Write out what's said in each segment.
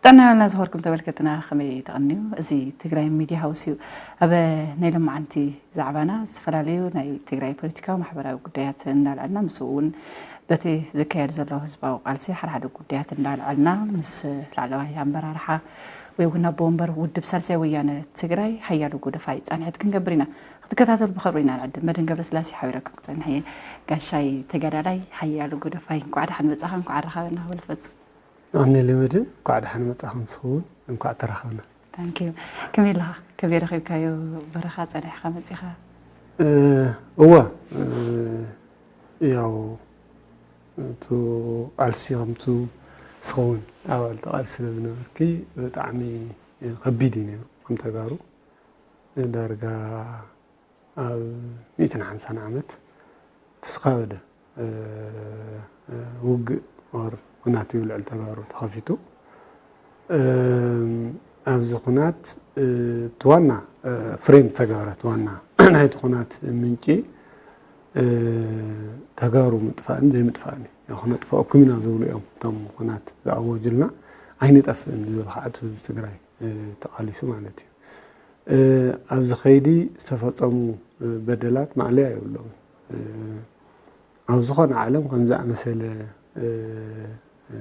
ጥዕና ይሃበልና ዝኸበርኩም ተመልከትና፣ ከመይ ተቐንዩ? እዚ ትግራይ ሚድያ ሃውስ እዩ። ኣብ ናይ ሎማዓንቲ ዛዕባና ዝተፈላለዩ ናይ ትግራይ ፖለቲካዊ፣ ማሕበራዊ ጉዳያት እንዳልዓልና፣ ምስኡ እውን በቲ ዝካየድ ዘሎ ህዝባዊ ቃልሲ ሓደ ሓደ ጉዳያት እንዳልዓልና ምስ ላዕለዋይ ኣመራርሓ ወይ እውን ኣቦ ወንበር ውድብ ሳልሳይ ወያነ ትግራይ ሓያሉ ጎደፋይ ፃንሒት ክንገብር ኢና። ክትከታተሉ ብኸብሪ ኢና ንዕድም። መድን ገብረስላሴ ሓቢረኩም ክፀንሕ እየ። ጋሻይ ተጋዳላይ ሓያሉ ጎደፋይ፣ እንኳዕ ደሓን መፃኻ፣ እንኳዕ ኣረኻበና ክብል እፈቱ። ኣነ ልምድን እንኳዕ ደሓን መጻእኹም ንስኹም እውን እንኳዕ ተራኸብና። ታንኪዩ። ከመይ ኣለኻ? ከመይ ረኺብካዮ በረኻ ጸኒሕካ መጺኻ? እ፣ እወ፣ እ፣ ያው እቱ ቃልሲ ከምቱ ንስኹም እውን ኣባል እቲ ቃልሲ ስለ ዝነበርኪ ብጣዕሚ ከቢድ እዩ ነይሩ። ከም ተጋሩ ዳርጋ ኣብ ሚእትን ሓምሳን ዓመት እቲ ዝኸበደ፣ እ፣ እ፣ ውግእ ኦር ኩናት እዩ ልዕሊ ተጋሩ ተኸፊቱ። እም፣ ኣብዚ ኩናት፣ እ፣ እቲ ዋና፣ እ፣ ፍሬም ተጋራት ዋና ናይቲ ኩናት ምንጪ፣ እ፣ ተጋሩ ምጥፋእን ዘይምጥፋእን እዩ። ያው ክነጥፍኣኩም ኢና ዝብሉ እዮም እቶም ኩናት ዝኣወጁልና። ኣይንጠፍእን ዝብል ከዓ እቲ ህዝቢ ትግራይ፣ እ፣ ተቓሊሱ ማለት እዩ። እ፣ ኣብዚ ከይዲ ዝተፈጸሙ፣ እ፣ በደላት ማእለያ የብሎምን። እ፣ ኣብ ዝኾነ ዓለም ከም ዝኣመሰለ፣ እ፣ እ፣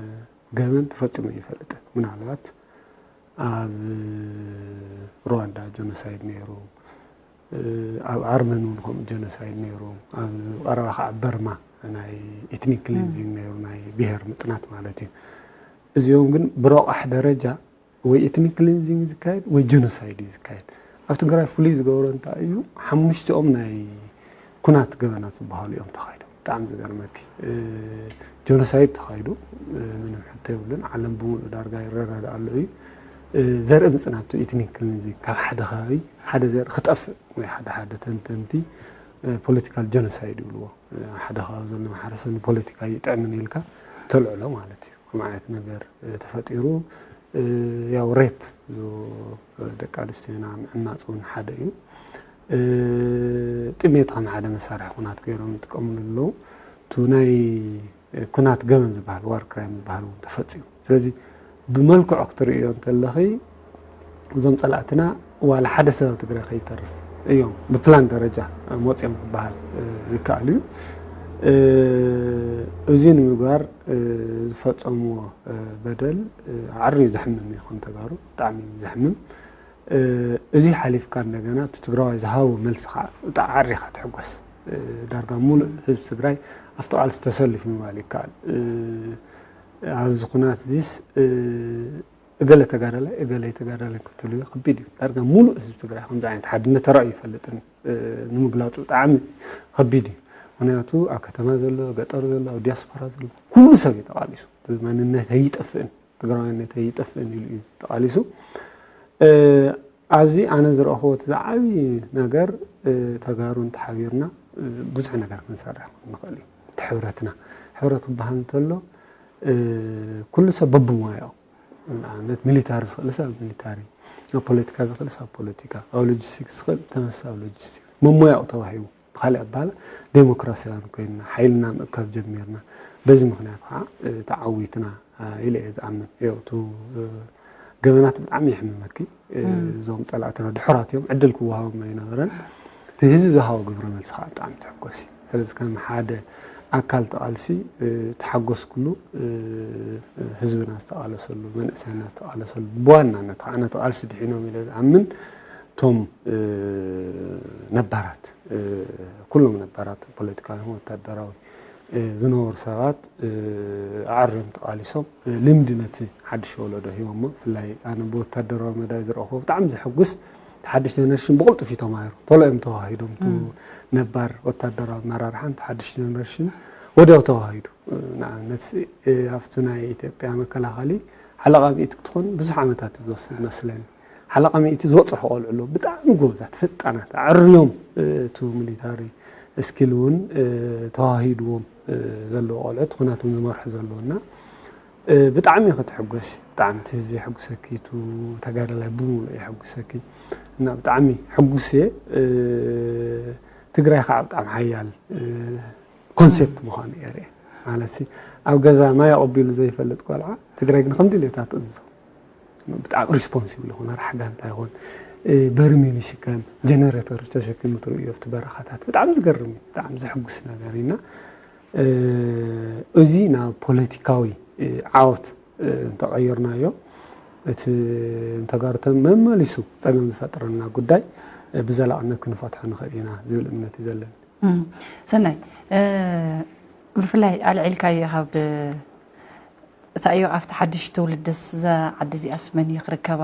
ገበን ተፈጺሙ ይፈልጥ። ምናልባት ኣብ ሩዋንዳ ጀኖሳይድ ነይሩ፣ እ፣ ኣብ ኣርመን እውን ከምኡ ጀኖሳይድ ነይሩ፣ ኣብ ቀረባ ከዓ በርማ ናይ ኤትኒክ ክሊንዚንግ ነይሩ፣ ናይ ብሄር ምጽናት ማለት እዩ። እዚኦም ግን ብረቋሕ ደረጃ ወይ ኤትኒክ ክሊንዚንግ እዩ ዝካየድ ወይ ጀኖሳይድ እዩ ዝካየድ። ኣብ ትግራይ ፍሉይ ዝገብሮ እንታይ እዩ? ሓሙሽቲኦም ናይ ኩናት ገበናት ዝበሃሉ እዮም ተኻይዶም። ብጣዕሚ ዝገርመኪ፣ እ፣ ጀኖሳይድ ተኻይዱ፣ እ፣ ምንም ሕቶ የብሉን። ዓለም ብምሉእ ዳርጋ ይረዳድኣሉ እዩ። እ፣ ዘርኢ ምጽናት፣ ኤትኒክ ክሊንዚንግ፣ ካብ ሓደ ከባቢ ሓደ ዘርኢ ክጠፍእ ወይ ሓደ ሓደ ተንተንቲ፣ እ፣ ፖለቲካል ጀኖሳይድ ይብልዎ። እ፣ ሓደ ከባቢ ዘሎ ማሕበረሰብ ንፖለቲካ ይጥዕምን ኢልካ ተልዕሎ ማለት እዩ። ከምኡ ዓይነት ነገር፣ እ፣ ተፈጢሩ። እ፣ ያው ሬፕ፣ እ፣ ደቂ ኣንስትዮና ምዕማፅ እውን ሓደ እዩ። እ፣ ጥሜት ከም ሓደ መሳርሒ ኩናት ገይሮም ይጥቀምሉ ኣለዉ። እቱ ናይ፣ እ፣ ኩናት ገበን ዝበሃል፣ ዋር ክራይም ዝበሃል እውን ተፈፂሙ። ስለዚ ብመልክዑ ክትርእዮ እንተለኺ እዞም ጸላእትና ዋላ ሓደ ሰብ ኣብ ትግራይ ከይተርፍ እዮም ብፕላን ደረጃ መፂኦም ክበሃል፣ እ፣ ይከኣል እዩ። እ፣ እዚ ንምግባር፣ እ፣ ዝፈጸምዎ፣ እ፣ በደል፣ እ፣ ኣዕርዩ ዘሕምም እዩ። ከም ተጋሩ ብጣዕሚ እዩ ዘሕምም። እ፣ እዚ ሓሊፍካ እንደገና እቲ ትግራዋይ ዝሃቦ መልሲ ከዓ ብጣዕሚ ኣዕሪኻ ትሕጎስ። እ፣ ዳርጋ ሙሉእ ህዝቢ ትግራይ ኣብቲ ቃልሲ ተሰሊፉ ምባል ይከኣል። እ፣ ኣብዚ ኩናት እዚስ፣ እ፣ እገለ ተጋዳላይ፣ እገለ ተጋዳላይ ክትብልዮ ከቢድ እዩ። ዳርጋ ሙሉእ ህዝቢ ትግራይ ከምዚ ዓይነት ሓድነት ተራእዩ ይፈልጥን፣ እ፣ ንምግላጹ ብጣዕሚ ከቢድ እዩ። ምኽንያቱ ኣብ ከተማ ዘሎ፣ ገጠር ዘሎ፣ ኣብ ዲያስፖራ ዘሎ፣ ኩሉ ሰብ እዩ ተቓሊሱ። እቲ መንነት ኣይጠፍእን፣ ትግራዋይነት ኣይጠፍእን ኢሉ እዩ ተቓሊሱ። እ፣ ኣብዚ ኣነ ዝረእኽዎ እቲ ዝዓብዪ ነገር፣ እ፣ ተጋሩ እንተሓቢርና፣ እ፣ ብዙሕ ነገር ክንሰርሕ ንኽእል እዩ። እቲ ሕብረትና፣ ሕብረት ክበሃል እንተሎ፣ እ፣ ኩሉ ሰብ በብሞያኡ፣ ንኣብነት ሚሊታሪ ዝኽእል ሰብ ኣብ ሚሊታሪ፣ ኣብ ፖለቲካ ዝኽእል ሰብ ኣብ ፖለቲካ፣ ኣብ ሎጂስቲክስ ዝኽእል ተመሳሳሊ ኣብ ሎጂስቲክስ፣ መሞያኡ ተዋሂቡ። ብኻሊእ ኣባህላ ዴሞክራሲያውያን ኮይንና ሓይልና ምእካብ ጀሚርና። በዚ ምኽንያት ከዓ፣ እ፣ ተዓዊትና፣ እ፣ ኢለ እየ ዝኣምን። ያው፣ እቱ፣ እ፣ ገበናት ብጣዕሚ የሕምመኪ። እ፣ እም። እዞም ጸላእትና ድሑራት እዮም፣ ዕድል ክወሃቦም ኣይነበረን። እቲ ህዝቢ ዝሃቦ ግብረ መልሲ ከዓ ብጣዕሚ ተሕጎሲ። ስለዚ ከም ሓደ ኣካል ተቓልሲ፣ እ፣ ተሓጎስኩሉ፣ እ፣ ህዝብና ዝተቓለሰሉ፣ መንእሰያና ዝተቓለሰሉ፣ ብዋናነት ከዓ ነቲ ቃልሲ ድሒኖም ኢለ ዝኣምን እቶም፣ እ፣ ነባራት፣ እ፣ ኩሎም ነባራት ፖለቲካዊ ይኹን ወታደራዊ፣ እ፣ ዝነበሩ ሰባት፣ እ፣ ኣዐርዮም ተቓሊሶም፣ እ፣ ልምዲ ነቲ ሓድሽ ወለዶ ሂቦሞ። ብፍላይ ኣነ ብወታደራዊ መዳይ ዝረእኽዎ ብጣዕሚ ዘሐጉስ፣ እቲ ሓድሽ ጀነሬሽን ብቕልጡፍ እዩ ተማሂሩ። ቶሎ እዮም ተዋሂዶም። እቱ እም። ነባር ወታደራዊ ኣመራርሓን እቲ ሓድሽ ጀነሬሽን ወዲያው ተዋሂዱ። እ፣ ንኣብነት፣ እ፣ ኣብቲ ናይ ኢትዮጵያ መከላኸሊ ሓለቓ ሚእቲ ክትኾን ብዙሕ ዓመታት እዩ ዝወስድ መስለኒ። ሓለቓ ሚእቲ ዝበፅሑ ቆልዑ ኣለዉ። ብጣዕሚ ጎበዛት፣ ፈጣናት፣ ኣዕርዮም፣ እ፣ እቱ ሚሊታሪ ስኪል እውን፣ እ፣ ተዋሂድዎም፣ እ፣ ዘለዉ ቆልዑት፣ ኩናት እውን ዝመርሑ ዘለዉ እና፣ እ፣ ብጣዕሚ ኢኺ ትሕጎሲ። ብጣዕሚ እቲ ህዝቢ የሐጉሰኪ፣ እቱ ተጋዳላይ ብምሉእ የሐጉሰኪ። እና ብጣዕሚ ሕጉስ እየ። እ፣ ትግራይ ከዓ ብጣዕሚ ሓያል፣ እ፣ ኮንሴፕት ምዃኑ እየ ርእየ። ማለት ሲ፣ ኣብ ገዛ ማይ ኣቐቢሉ ዘይፈልጥ ቆልዓ፣ ትግራይ ግን ከም ድሌታ ትእዝዞ። ብጣዕሚ ሪስፖንሲብል ይኹን ኣርሓ ጋንታ ይኹን በርሚል ይሽከም ጀነሬተር ተሸኪሙ ትርእዮ ኣብቲ በረኻታት ብጣዕሚ ዝገርም እዩ። ብጣዕሚ ዘሕጉስ ነገር እዩና እዚ ናብ ፖለቲካዊ ዓወት እንተቐይርናዮ እቲ ንተጋሩ መመሊሱ ፀገም ዝፈጥረና ጉዳይ ብዘላቕነት ክንፈትሖ ንኽእል ኢና ዝብል እምነት እዩ ዘለኒ። ሰናይ፣ ብፍላይ ኣልዒልካዮ ካብ እታ እዮ ኣብቲ ሓድሽ ትውልድስ እዛ ዓዲ እዚኣስ መን እዩ ክርከባ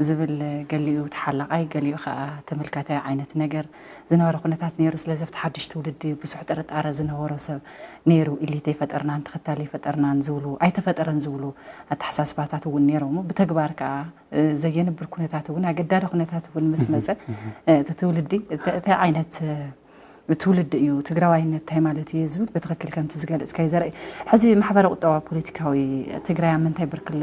ዝብል ገሊኡ ተሓላቓይ ገሊኡ ከዓ ተመልካታይ ዓይነት ነገር ዝነበረ ኩነታት ነይሩ። ስለዚ ኣብቲ ሓድሽ ትውልዲ ብዙሕ ጥርጣረ ዝነበሮ ሰብ ነይሩ። ኢሊት ኣይፈጠርናን ተኸታሊ ኣይፈጠርናን ዝብሉ ኣይተፈጠረን ዝብሉ ኣተሓሳስባታት እውን ነይሮም። ብተግባር ከዓ ዘየንብር ኩነታት እውን ኣገዳዲ ኩነታት እውን ምስ መፀ እቲ ትውልዲ እንታይ ዓይነት ትውልዲ እዩ ትግራዋይነት እንታይ ማለት እዩ ዝብል ብትኽክል ከምቲ ዝገልፅካዮ ዘርኢ ሕዚ ማሕበረ ቁጠባ ፖለቲካዊ ትግራይ ኣብ ምንታይ ብርክ ኣሎ?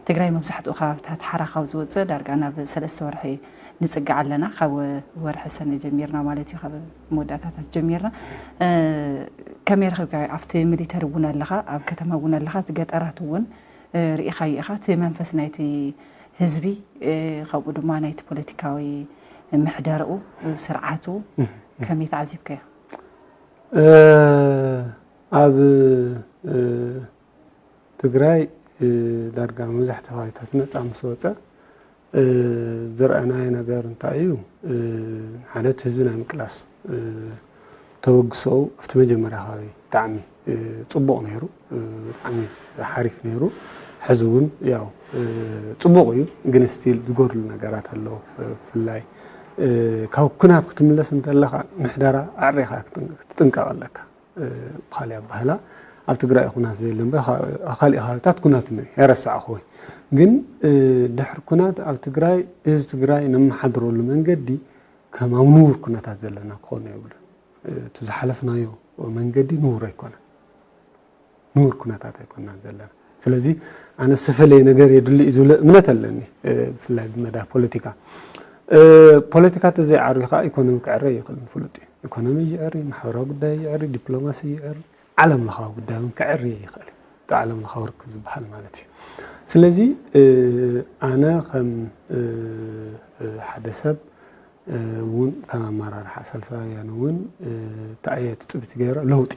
ትግራይ መብዛሕትኡ ከባብታት ሓራ ካብ ዝወፅእ ዳርጋ ናብ ሰለስተ ወርሒ ንፅጋዕ ኣለና። ካብ ወርሒ ሰነ ጀሚርና ማለት እዩ፣ ካብ መወዳእታታት ጀሚርና። ከመይ ረኺብካዮ? ኣብቲ ሚሊተሪ እውን ኣለኻ፣ ኣብ ከተማ እውን ኣለኻ፣ እቲ ገጠራት እውን ርኢኻዮ ኢኻ። እቲ መንፈስ ናይቲ ህዝቢ ከምኡ ድማ ናይቲ ፖለቲካዊ ምሕደርኡ ስርዓቱ ከመይ ተዓዚብካዮ? ኣብ ትግራይ ዳርጋ መብዛሕትኡ ከባቢታት ነፃ ምስ ወፀ ዝረኣናዮ ነገር እንታይ እዩ? ሓደ እቲ ህዝቢ ናይ ምቅላስ ተበግሶኡ ኣብቲ መጀመርያ ከባቢ ብጣዕሚ ፅቡቕ ነይሩ፣ ብጣዕሚ ሓሪፍ ነይሩ። ሕዚ እውን ያው ፅቡቕ እዩ፣ ግን ስቲል ዝጎድሉ ነገራት ኣለዉ። ብፍላይ ካብ ኩናት ክትምለስ እንተለኻ ምሕደራ ኣዕሪኻ ክትጥንቀቕ ኣለካ። ብኻሊእ ኣባህላ ኣብ ትግራይ ኩናት ዘየለ እምበር ካሊእ ከባቢታት ኩናት እኒኦ የረሳዕኹ ወይ ግን ድሕሪ ኩናት ኣብ ትግራይ ህዝቢ ትግራይ ነመሓድረሉ መንገዲ ከም ኣብ ንቡር ኩነታት ዘለና ክኾን የብሉን። እቲ ዝሓለፍናዮ መንገዲ ንቡር ኣይኮነን። ንቡር ኩነታት ኣይኮናን ዘለና። ስለዚ ኣነ ዝተፈለየ ነገር የድሊ እዩ ዝብለ እምነት ኣለኒ። ብፍላይ ብመዳ ፖለቲካ ፖለቲካ ተዘይዓርዩ ከዓ ኢኮኖሚ ክዕረ ይኽእል ፍሉጥ እዩ። ኢኮኖሚ ይዕሪ፣ ማሕበራዊ ጉዳይ ይዕሪ፣ ዲፕሎማሲ ይዕሪ፣ ዓለም ለኻዊ ጉዳይ እውን ክዕሪ ይኽእል እዩ። እቲ ዓለም ለኻዊ ርክብ ዝበሃል ማለት እዩ። ስለዚ ኣነ ከም ሓደ ሰብ እውን ከም ኣመራርሓ ሳልሳውያን እውን እንታይ እየ ትፅቢት ገይረ ለውጢ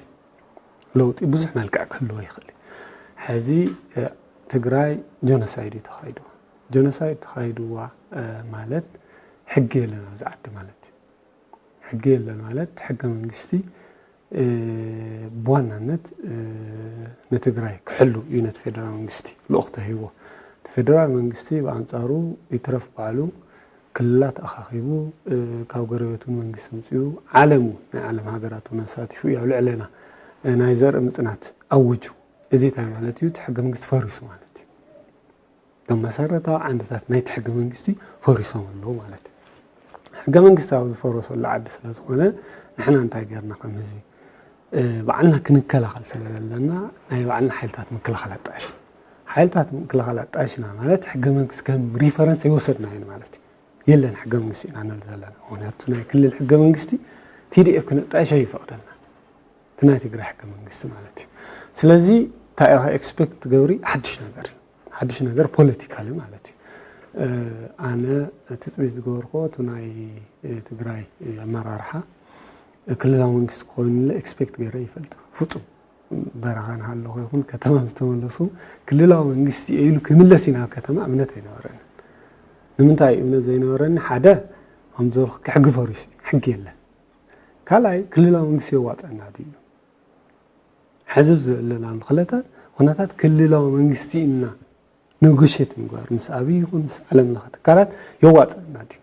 ለውጢ ብዙሕ መልክዕ ክህልዎ ይኽእል እዩ። ሕዚ ትግራይ ጀኖሳይድ እዩ ተኻይድዋ። ጀኖሳይድ ተኻይድዋ ማለት ሕጊ የለን ኣብዚ ዓዲ ማለት እዩ። ሕጊ የለን ማለት ሕገ መንግስቲ ብዋናነት ንትግራይ ክሕሉ እዩ ነቲ ፌደራል መንግስቲ ልኡኽ ተሂቦ። እቲ ፌደራል መንግስቲ ብኣንፃሩ ይትረፍ ባዕሉ ክልላት ኣኻኺቡ ካብ ጎረቤት እውን መንግስቲ ምፅኡ ዓለም እውን ናይ ዓለም ሃገራት እውን ኣሳቲፉ እዩ ኣብ ልዕለና ናይ ዘርኢ ምፅናት ኣውጁ። እዚ እንታይ ማለት እዩ? እቲ ሕገ መንግስቲ ፈሪሱ ማለት እዩ። እቶም መሰረታዊ ዓንድታት ናይቲ ሕገ መንግስቲ ፈሪሶም ኣለዉ ማለት እዩ። ሕገ መንግስቲ ኣብ ዝፈረሰሉ ዓዲ ስለ ዝኾነ ንሕና እንታይ ገርና ከም ህዝቢ ባዕልና ክንከላኸል ስለ ዘለና ናይ ባዕልና ሓይልታት ምክልኻል ኣጣይሽና። ሓይልታት ምክልኻል ኣጣይሽና ማለት ሕገ መንግስቲ ከም ሪፈረንስ ኣይወሰድናዮን ማለት እዩ። የለን ሕገ መንግስቲ ኢና ንብል ዘለና። ምክንያቱ ናይ ክልል ሕገ መንግስቲ ቲዲኤፍ ክነጣይሽ ኣይፈቕደልና። እቲ ናይ ትግራይ ሕገ መንግስቲ ማለት እዩ። ስለዚ እንታይ ኢኻ ኤክስፔክት ትገብሪ ሓድሽ ነገር እዩ። ሓድሽ ነገር ፖለቲካሊ ማለት እዩ። ኣነ ትፅቢት ዝገበርክዎ እቲ ናይ ትግራይ ኣመራርሓ ክልላዊ መንግስቲ ክኾይኑለ ኤክስፔክት ገይረ ይፈልጥ ፍፁም። በረኻ ንሃለኹ ይኹን ከተማ ምስ ተመለሱ ክልላዊ መንግስቲ ኢሉ ክምለስ እዩ ናብ ከተማ እምነት ኣይነበረንን። ንምንታይ እዩ እምነት ዘይነበረኒ? ሓደ ከምዚ ሕጊ ፈሪሱ ሕጊ የለን። ካልኣይ ክልላዊ መንግስቲ የዋፀና ድዩ? ሕዚ ዘለናሉ ክለታት ኩነታት ክልላዊ መንግስቲ ኢና ነጎሽት ምግባር ምስ ኣብይ ይኹን ምስ ዓለም ለኸ ትካላት የዋፀና ድዩ?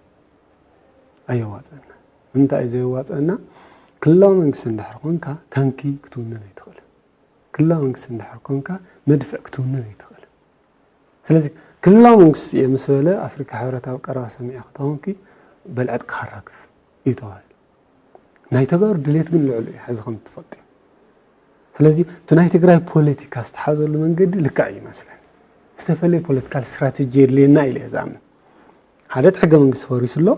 ኣየዋፀና። ንምንታይ እዩ ዘየዋፀና? ክልላዊ መንግስቲ እንድሕር ኮንካ ታንኪ ክትውንን ኣይትኽእልን። ክልላዊ መንግስቲ እንድሕር ኮንካ መድፍዕ ክትውንን ኣይትኽእልን። ስለዚ ክልላዊ መንግስቲ እየ ምስ በለ ኣፍሪካ ሕብረት ኣብ ቀረባ ሰሚዐ ክተኾንኪ በልዐት ክኻራግፍ እዩ ተባሂሉ። ናይ ተጋሩ ድሌት ግን ልዕሉ እዩ ሕዚ ከም ትፈልጡ። ስለዚ እቲ ናይ ትግራይ ፖለቲካ ዝተሓዘሉ መንገዲ ልክዕ እዩ ይመስለኒ። ዝተፈለየ ፖለቲካል ስትራቴጂ የድልየና ኢለ እየ ዝኣምን። ሓደ እቲ ሕገ መንግስቲ ፈሪሱ ኣሎ።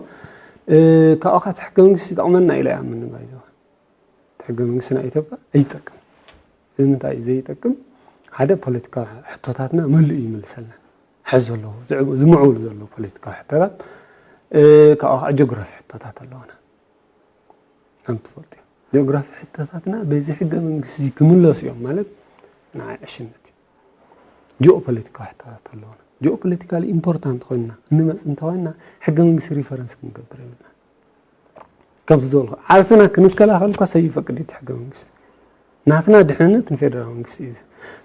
ካብኡ እቲ ሕገ መንግስቲ ይጠቕመና ኢለ ይኣምን ባይዘ እቲ ሕገ መንግስቲ ናይ ኢትዮጵያ ኣይጠቅም። ንምንታይ እዩ ዘይጠቅም? ሓደ ፖለቲካዊ ሕቶታትና መሊኡ ይምልሰልና። ሕዚ ዘለዉ ዝዕብ- ዝምዕብሉ ዘለዉ ፖለቲካዊ ሕቶታት፣ እ፣ ካብኡ ከዓ ጂኦግራፊ ሕቶታት ኣለዉና። ከም ትፈልጡ፣ ጂኦግራፊ ሕቶታትና በዚ ሕገ መንግስቲ ክምለሱ እዮም ማለት ንዓይ ዕሽነት እዩ። ጂኦፖለቲካዊ ሕቶታት ኣለዉና። ጂኦፖለቲካሊ ኢምፖርታንት ኮይንና እንመፅ እንተኮይንና፣ ሕገ መንግስቲ ሪፈረንስ ክንገብር የብልና። ከምቲ ዝበልኩ፣ ዓርስና ክንከላኸል እኳ ሰይፈቅድ እቲ ሕገ መንግስቲ። ናትና ድሕንነት ንፌደራል መንግስቲ እዩ።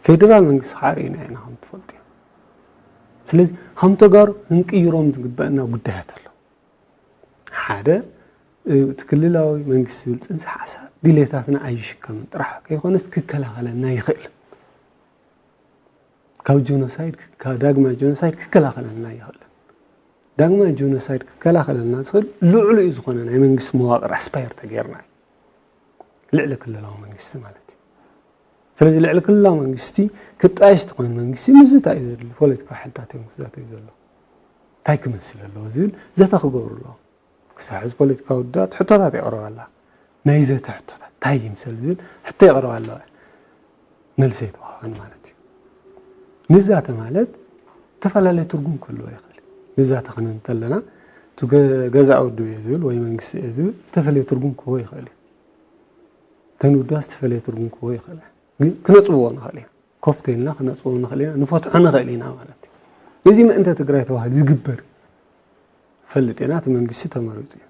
ፌደራል መንግስቲ ከዓ ርኢና ኢና፣ ከም ትፈልጡ እዩ። ስለዚ ከም ተጋሩ ክንቅይሮም ዝግበአና ጉዳያት ኣሎ። ሓደ፣ እቲ ክልላዊ መንግስቲ ዝብል ፅንሰ ሓሳብ ድሌታትና ኣይሽከምን ጥራሕ ከይኮነስ ክከላኸለና ይኽእል። ካብ ጀኖሳይድ፣ ካብ ዳግማይ ጀኖሳይድ ክከላኸለልና ይኽእል። ዳግማይ ጀኖሳይድ ክከላኸለልና ዝኽእል ልዕሉ እዩ ዝኾነ ናይ መንግስቲ መዋቕር ኣስፓየር ተገይርና እዩ። ልዕሊ ክልላዊ መንግስቲ ማለት እዩ። ስለዚ ልዕሊ ክልላዊ መንግስቲ ክጣየሽ ተኾይኑ መንግስቲ ምስዚ እንታይ እዩ ዘድሊ? ፖለቲካዊ ሓይልታት እዮም ክዛተዩ ዘለዉ። እንታይ ክመስል ኣለዎ ዝብል ዘተ ክገብሩ ኣለዎም። ክሳብ ሕዚ ፖለቲካዊ ውድባት ሕቶታት የቕርባ ኣላ። ናይ ዘተ ሕቶታት እንታይ ይምሰል ዝብል ሕቶ የቕርባ ኣለዋ። መልሲ ኣይተዋህባን ማለት እዩ። ንዛተ ማለት ዝተፈላለየ ትርጉም ክህልዎ ይኽእል እዩ። ንዛተ ክንብል እንተለና፣ እቲ ገ-፣ ገዛእ ውድብ እየ ዝብል ወይ መንግስቲ እየ ዝብል ዝተፈለየ ትርጉም ክህቦ ይኽእል እዩ። እተን ውድባት ዝተፈለየ ትርጉም ክህቦ ይኽእል እዩ። ግን ክነጽብዎ ንኽእል ኢና። ኮፍ ተይልና ክነጽብዎ ንኽእል ኢና፣ ንፈትሖ ንኽእል ኢና ማለት እዩ። እዚ ምእንተ ትግራይ ተባሂሉ ዝግበር ፈልጥ ኢና፣ እቲ መንግስቲ ተመሪጹ እዩ።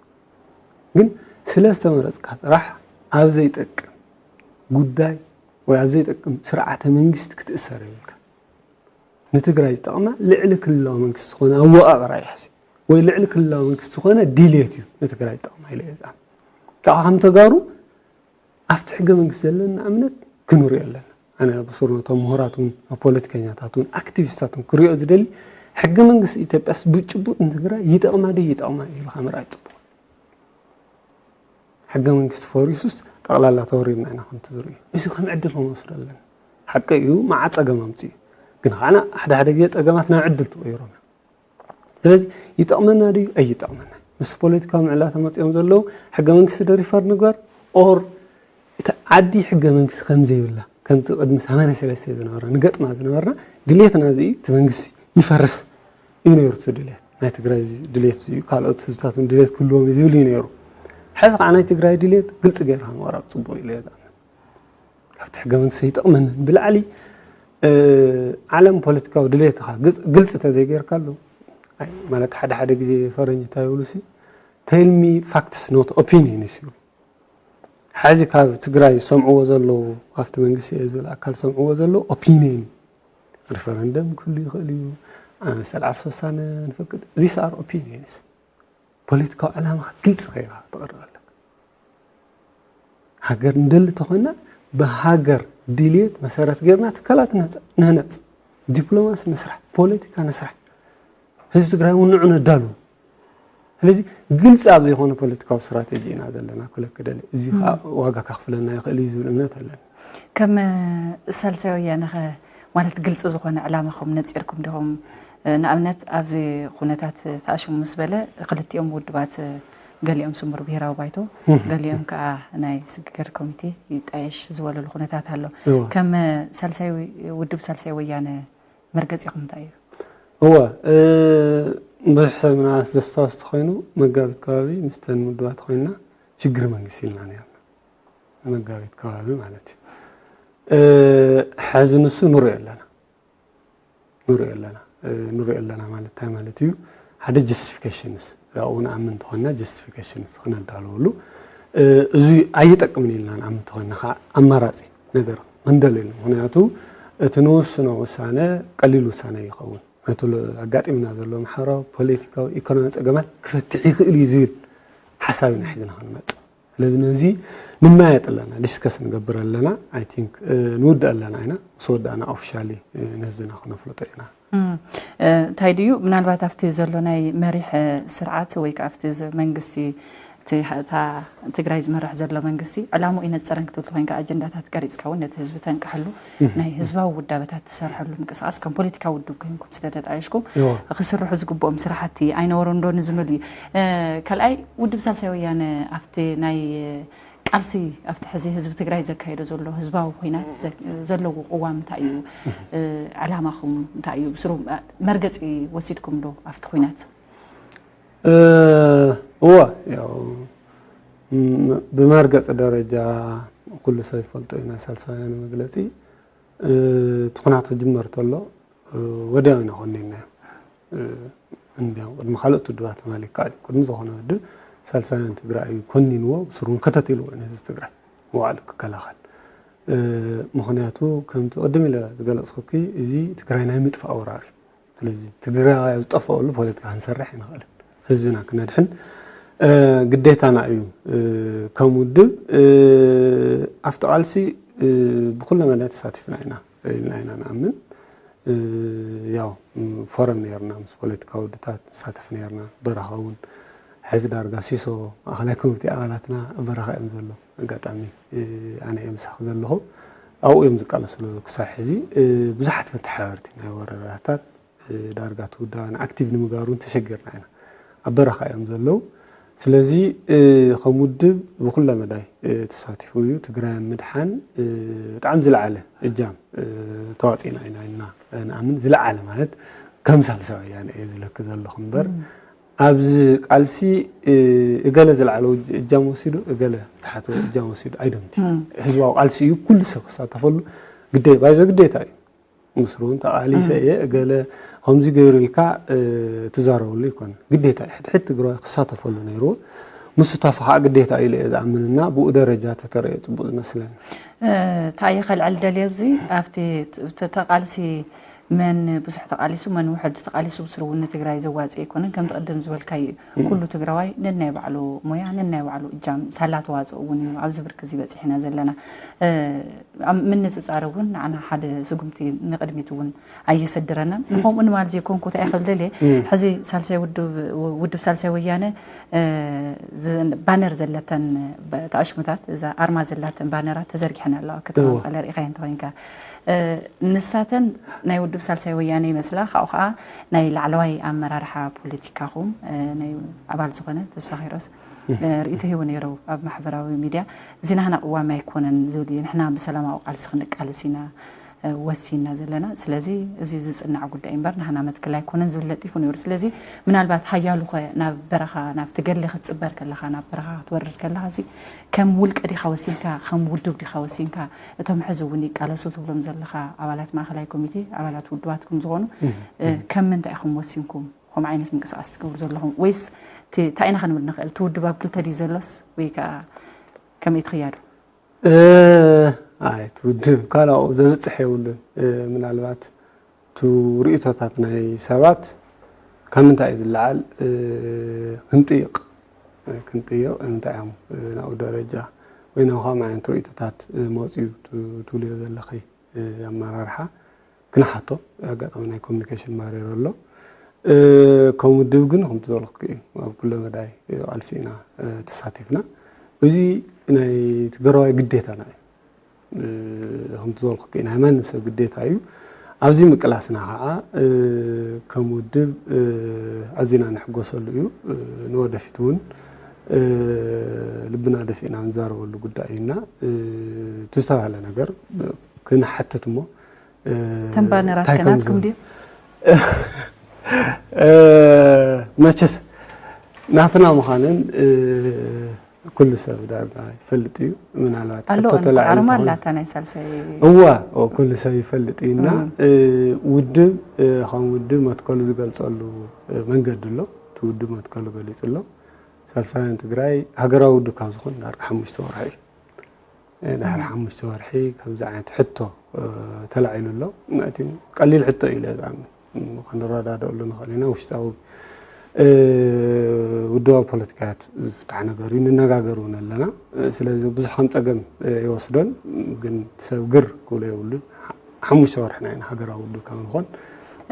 ግን ስለ ዝተመረጽካ ጥራሕ ኣብ ዘይጠቅም ጉዳይ ወይ ኣብ ዘይጠቅም ስርዓተ መንግስቲ ክትእሰር የብልካ። ንትግራይ ዝጠቕማ ልዕሊ ክልላዊ መንግስቲ ዝኾነ ኣወቃቕራ ይሕሲ ወይ ልዕሊ ክልላዊ መንግስቲ ዝኾነ ድሌት እዩ ንትግራይ ዝጠቕማ ኢለ እየ ዝኣምን። ከዓ ከም ተጋሩ ኣብቲ ሕገ መንግስቲ ዘለና እምነት ክንሪኦ ኣለና። ኣነ ብሱር ነቶም ምሁራት እውን፣ ፖለቲከኛታት እውን፣ ኣክቲቪስታት እውን ክሪኦ ዝደሊ፣ ሕገ መንግስቲ ኢትዮጵያስ ብጭቡጥ ንትግራይ ይጠቕማ ዶ ይጠቕማ ኢልካ ምርኣይ ጽቡቕ። ሕገ መንግስቲ ፈሪሱስ ጠቕላላ ተወሪርና ኢና ከምቲ ዝርእዩ። እዚ ከም ዕድል ክንወስዶ ኣለና። ሓቂ እዩ፣ መዓ ጸገም ኣምጽኡ። ግን ኸዓ ሓደ ሓደ ግዜ ጸገማት ናብ ዕድል ትቕይሮም እዮም። ስለዚ ይጠቕመና ድዩ ኣይጠቕመና? ምስ ፖለቲካዊ ምዕላታ መፂኦም ዘለዉ ሕገ መንግስቲ ዶ ሪፈር ንግበር ኦር እቲ ዓዲ ሕገ መንግስቲ ከም ዘይብላ ከምቲ ቅድሚ ሰማንያ ሰለስተ ዝነበረ ንገጥማ ዝነበርና ድሌትና እዚ እዩ። እቲ መንግስቲ ይፈርስ እዩ ነይሩ እቲ ድሌት ናይ ትግራይ እዚ ድሌት እዚ እዩ። ካልኦት ህዝብታት እውን ድሌት ክህልዎም እዩ ዝብል እዩ ነይሩ። ሕዚ ከዓ ናይ ትግራይ ድሌት ግልፂ ገይርካ ምቕራብ ፅቡቅ ኢለ እየ ዝኣምን። ካብቲ ሕገ መንግስቲ ይጠቕመኒ ብላዕሊ እ፣ ዓለም ፖለቲካዊ ድሌትኻ ግልፅ- ግልፂ ተዘይገይርካሉ ኣይ፣ ማለት ሓደ ሓደ ግዜ ፈረንጂ እንታይ ይብሉ ሲ tell me facts not opinions ይብሉ። ሕዚ ካብ ትግራይ ዝሰምዕዎ ዘለዉ ኣብቲ መንግስቲ እየ ዝብል ኣካል ዝሰምዕዎ ዘለዉ ኦፒኒየን እዩ። ሪፈረንደም ክህሉ ይኽእል እዩ። አ፣ ሰልዓፍ ሰሳነ ንፈቅድ these are opinions። ፖለቲካዊ ዕላማ ግልፂ ከይራ ተቕርብ ኣለካ። ሃገር እንደሊ ተኾይና ብሃገር ድልየት መሰረት ጌርና ትካላት ነህነፅ፣ ዲፕሎማሲ ንስራሕ፣ ፖለቲካ ንስራሕ፣ ህዝቢ ትግራይ እውን ንዑ ነዳሉ። ስለዚ ግልፂ ኣብ ዘይኮነ ፖለቲካዊ ስትራቴጂ ኢና ዘለና ክለክ ደሊ። እዚ ከዓ ዋጋ ከኽፍለና ይኽእል እዩ ዝብል እምነት ኣለኒ። ከም ሳልሳይ ወያነ ኸ ማለት ግልፂ ዝኾነ ዕላማኹም ነፂርኩም ዲኹም? ንኣብነት ኣብዚ ኩነታት ተኣሽሙ ምስ በለ ክልቲኦም ውድባት ገሊኦም ስሙር ብሄራዊ ባይቶ ገሊኦም ከዓ ናይ ስግግር ኮሚቴ ይጣየሽ ዝበለሉ ኩነታት ኣሎ። ከም ሳልሳይ ውድብ ሳልሳይ ወያነ መርገፂኹም እንታይ እዩ? እወ ብዙሕ ሰብ ምናልባት ዘስታውስ ተኾይኑ መጋቢት ከባቢ ምስተን ውድባት ኮይንና ሽግር መንግስቲ ኢልና ነርና። መጋቢት ከባቢ ማለት እዩ። ሕዚ ንሱ ንሪኦ ኣለና ንሪኦ ኣለና ንሪኦ ኣለና ማለት እንታይ ማለት እዩ? ሓደ ጀስቲፊኬሽንስ ኣብኡ ንኣምን እንተኾንና ጀስቲፊኬሽንስ ክነዳለወሉ እዚ ኣይጠቅምን ኢልና ንኣምን እንተኾንና ከዓ ኣማራፂ ነገር ክንደልየሉ። ምክንያቱ እቲ ንውስኖ ውሳነ ቀሊል ውሳነ ይኸውን። ነቲ ኣጋጢምና ዘሎ ማሕበራዊ፣ ፖለቲካዊ፣ ኢኮኖሚያዊ ፀገማት ክፈትሕ ይኽእል እዩ ዝብል ሓሳብ ኢና ሒዝና ክንመፅእ። ስለዚ ነዚ ንመያየጥ ኣለና፣ ዲስከስ ንገብር ኣለና። ኣይ ቲንክ ንውድእ ኣለና ኢና። ምስ ወዳእና ኦፊሻሊ ንህዝብና ክነፍልጦ ኢና። እንታይ ድዩ ምናልባት ኣብቲ ዘሎ ናይ መሪሕ ስርዓት ወይ ከዓ ኣብቲ መንግስቲ እታ ትግራይ ዝመርሕ ዘሎ መንግስቲ ዕላምኡ ይነፀረን ክትብል ተኮይንካ ኣጀንዳታት ቀሪፅካ እውን ነቲ ህዝቢ ተንቅሐሉ ናይ ህዝባዊ ውዳበታት ትሰርሐሉ ምንቅስቃስ ከም ፖለቲካዊ ውድብ ኮይንኩም ስለተጣየሽኩም ክስርሑ ዝግብኦም ስራሕቲ ኣይነበሩን ዶ ንዝብል እዩ። ካልኣይ ውድብ ሳልሳይ ወያነ ኣብቲ ናይ ቃልሲ ኣብቲ ሕዚ ህዝቢ ትግራይ ዘካየዶ ዘሎ ህዝባዊ ኩናት ዘለዎ ቅዋም እንታይ እዩ? ዕላማኹም እንታይ እዩ? ብስሩ መርገፂ ወሲድኩም ዶ ኣብቲ ኩናት? እወ፣ ያው ብመርገፂ ደረጃ ኩሉ ሰብ ይፈልጦ ኢና። ሳልሳውያን መግለፂ እቲ ኩናት ክጅመር ተሎ ወዲያው ኢና ኮኒንናዮ። እንዲያው ቅድሚ ካልኦት ውድባት ማለት ይከኣል እዩ። ቅድሚ ዝኾነ ውድብ ሳልሳውያን ትግራይ እዩ ኮኒንዎ፣ ብስሩ እውን ከተት ኢልዎ ንህዝቢ ትግራይ መዋዕሉ ክከላኸል። ምኽንያቱ ከምቲ ቅድም ኢለ ዝገለፅኩኪ እዚ ትግራይ ናይ ምጥፋእ ወራር እዩ። ስለዚ ትግራይ ኣብ ዝጠፈኣሉ ፖለቲካ ክንሰርሕ ኣይንኽእልን። ህዝብና ክነድሕን ግዴታና እዩ። ከም ውድብ ኣብቲ ቃልሲ ብኩለ መዳይ ተሳቲፍና ኢና ኢልና ኢና ንኣምን። ያው ፎረም ነርና፣ ምስ ፖለቲካዊ ውድታት ንሳተፍ ነርና። በረኻ እውን ሕዚ ዳርጋ ሲሶ ማእኸላይ ኮሚቴ ኣባላትና ኣብ በረኻ እዮም ዘለዉ። ኣጋጣሚ ኣነ እየ ምሳኺ ዘለኹ። ኣብኡ እዮም ዝቃለሱ ዘለዉ ክሳብ ሕዚ። ብዙሓት መተሓባበርቲ ናይ ወረዳታት ዳርጋ እቲ ውዳበ ንኣክቲቭ ንምግባር እውን ተሸጊርና ኢና። ኣብ በረኻ እዮም ዘለዉ። ስለዚ ከም ውድብ ብኩለ መዳይ ተሳቲፉ እዩ። ትግራይ ኣብ ምድሓን ብጣዕሚ ዝለዓለ እጃም ተዋፂእና ኢና ኢልና ንኣምን። ዝለዓለ ማለት ከም ሳልሳይ ወያነ እየ ዝለኪ ዘለኹ እምበር ኣብዚ ቃልሲ እገለ ዝለዓለ እጃም ወሲዱ እገለ ዝተሓተ እጃም ወሲዱ ኣይደምቲ። ህዝባዊ ቃልሲ እዩ፣ ኩሉ ሰብ ክሳተፈሉ ግዴ ባይዞ ግዴታ እዩ። ምስሩ እውን ተቓሊሰ እየ እገለ ከምዚ ገይሩ ኢልካ ትዛረበሉ ይኮን፣ ግዴታ እዩ። ሕድሕድ ትግራዋይ ክሳተፈሉ ነይርዎ። ምስታፉ ከዓ ግዴታ ኢለ እየ ዝኣምንና ብኡ ደረጃ ተተረዮ ፅቡቅ ዝመስለኒ። እንታይ ከልዕል ደልየ ኣብዚ ኣብቲ ተቃልሲ መን ብዙሕ ተቃሊሱ መን ውሕድ ተቃሊሱ ብስሩ እውን ንትግራይ ዘዋፅእ ኣይኮነን። ከምቲ ቅድም ዝበልካዩ እዩ። ኩሉ ትግራዋይ ነናይ ባዕሉ ሞያ ነናይ ባዕሉ እጃም ሳላ ተዋፅኦ እውን እዩ ኣብዚ ብርኪ እዚ በፂሕና ዘለና። ኣብ ምንፅፃር እውን ንዓና ሓደ ስጉምቲ ንቅድሚት እውን ኣየሰድረናን። ንከምኡ ንማል ዘይኮንኩ እንታይ ክብል ደልየ ሕዚ ሳልሳይ ውድብ ሳልሳይ ወያነ ባነር ዘለተን ተኣሽሙታት እዛ ኣርማ ዘላተን ባነራት ተዘርጊሐን ኣለዋ። ከተማ መቐለ ርኢኻዮ እንተኮይንካ ንሳተን ናይ ውድብ ሳልሳይ ወያነ ይመስላ። ካብኡ ከዓ ናይ ላዕለዋይ ኣመራርሓ ፖለቲካኹም ናይ ኣባል ዝኾነ ተስፋ ኪሮስ ርእይቶ ሂቡ ነይሩ ኣብ ማሕበራዊ ሚድያ። እዚ ናህና ቅዋም ኣይኮነን ዝብል እዩ። ንሕና ብሰላማዊ ቃልሲ ክንቃለስ ኢና ወሲንና ዘለና። ስለዚ እዚ ዝፅናዕ ጉዳይ እምበር ናህና መትከል ኣይኮነን ዝብል ለጢፉ ነይሩ። ስለዚ ምናልባት ሓያሉ ኸ ናብ በረኻ ናብቲ ገድሊ ክትፅበር ከለኻ ናብ በረኻ ክትወርድ ከለኻ እዚ ከም ውልቀ ዲኻ ወሲንካ ከም ውድብ ዲኻ ወሲንካ እቶም ሕዚ እውን ይቃለሱ ትብሎም ዘለኻ ኣባላት ማእኸላይ ኮሚቴ ኣባላት ውድባትኩም ዝኾኑ ከም ምንታይ ኢኹም ወሲንኩም ከምኡ ዓይነት ምንቅስቃስ ትገብሩ ዘለኹም? ወይስ እንታይ ኢና ክንብል ንኽእል? እቲ ውድብ ኣብ ክልተ ድዩ ዘሎስ ወይ ከዓ ከመይ ትኽያዱ? ኣይ እቲ ውድብ ካልኣኡ ዘብፅሕ የብሉን። ምናልባት እቲ ርእይቶታት ናይ ሰባት ካብ ምንታይ እዩ ዝለዓል ክንጥይቕ ክንጥይቕ እንታይ እዮም ናብኡ ደረጃ ወይ ናብ ከምኡ ዓይነት ርእይቶታት መፅኡ ትብልዮ ዘለኺ ኣመራርሓ ክንሓቶ ኣጋጣሚ ናይ ኮሚኒኬሽን ባሪየር ኣሎ። ከም ውድብ ግን ከምቲ ዝበልኩ እዩ ኣብ ኩለ መዳይ ቃልሲ ኢና ተሳቲፍና። እዚ ናይ ትግራዋይ ግዴታና እዩ። ከምቲ ዝበልኩ ናይ ማንም ሰብ ግዴታ እዩ። ኣብዚ ምቅላስና ከዓ ከም ውድብ ኣዚና ንሕጎሰሉ እዩ። ንወደፊት እውን ልብና ደፊእና ንዛረበሉ ጉዳይ እዩና እቲ ዝተባህለ ነገር ክንሓትት እሞ ተን ባነራት ከናትኩም ድዩ? መቸስ ናትና ምዃነን ኩሉ ሰብ ዳርጋ ይፈልጥ እዩ። ምናልባት ኣሎ ኣርማ ኣላታ ናይ ሳልሳይ እዋ ኩሉ ሰብ ይፈልጥ እዩ እና ውድብ ከም ውድብ መትከሉ ዝገልፀሉ መንገዲ ኣሎ። እቲ ውድብ መትከሉ ገሊፁ ኣሎ። ሳልሳውያን ትግራይ ሃገራዊ ውድብ ካብ ዝኾን ዳርጋ ሓሙሽተ ወርሒ እዩ። ድሕሪ ሓሙሽተ ወርሒ ከምዚ ዓይነት ሕቶ ተላዒሉ ኣሎ። እቲ ቀሊል ሕቶ እዩ ኢለ ዝኣምን። ክንረዳደኣሉ ንኽእል ኢና። ውሽጣዊ ውድባዊ ፖለቲካያት ዝፍታሕ ነገር እዩ። ንነጋገር እውን ኣለና። ስለዚ ብዙሕ ከም ፀገም ይወስዶን ግን ሰብ ግር ክብሎ የብሉን። ሓሙሽተ ወርሕና ኢና ሃገራዊ ውድብ ካብ ንኾን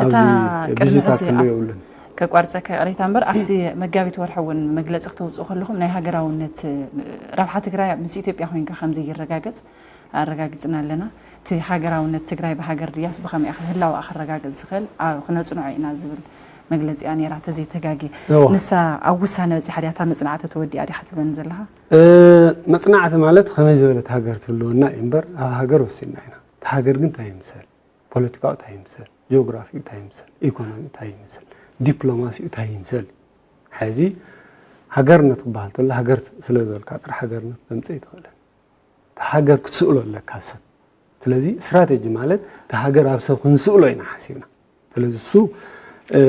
እታ ኣብዚ ቅድሚ ብዥታ ሕዚ ክህሉ ኣብ- የብሉን። ከቋርፀካ ይቕሬታ እምበር ኣብቲ መጋቢት ወርሒ እውን መግለፂ ክተውፅኡ ከለኹም ናይ ሃገራውነት ረብሓ ትግራይ ምስ ኢትዮጵያ ኮይንካ ከምዘይረጋገፅ ኣረጋጊፅና ኣለና። እቲ ሃገራውነት ትግራይ ብሃገር ድያስ ብኸመይ ኢኻ ህላወኣ ክረጋገፅ ዝኽእል ኣብ- ክነፅንዖ ኢና ዝብል መግለጺ እያ ነይራ፣ ተዘይተጋጊ። እወ። ንሳ ኣብ ውሳነ በጺሓ ድያ፣ እታ መጽናዕቲ ተወዲኣ ድያ ክትብለኒ ዘለኻ? እ፣ መጽናዕቲ ማለት ከመይ ዝበለት ሃገር ትህልወና እዩ እምበር፣ ኣብ ሃገር ወሲንና ኢና። እቲ ሃገር ግን እንታይ ይምሰል? ፖለቲካዊ እንታይ ይምሰል? ጂኦግራፊ እንታይ ይምሰል? ኢኮኖሚ እንታይ ይምሰል? ዲፕሎማሲኡ እንታይ ይምሰል? ሕዚ ሃገርነት ክበሃል ተሎ፣ ሃገር ስለ ዝበልካ ጥራሕ ሃገርነት ተምጽእ ኣይትኽእልን። እቲ ሃገር ክትስእሎ ኣለካ ኣብ ሰብ። ስለዚ ስትራቴጂ ማለት እቲ ሃገር ኣብ ሰብ ክንስእሎ ኢና ሓሲብና። ስለዚ እሱ፣ እ፣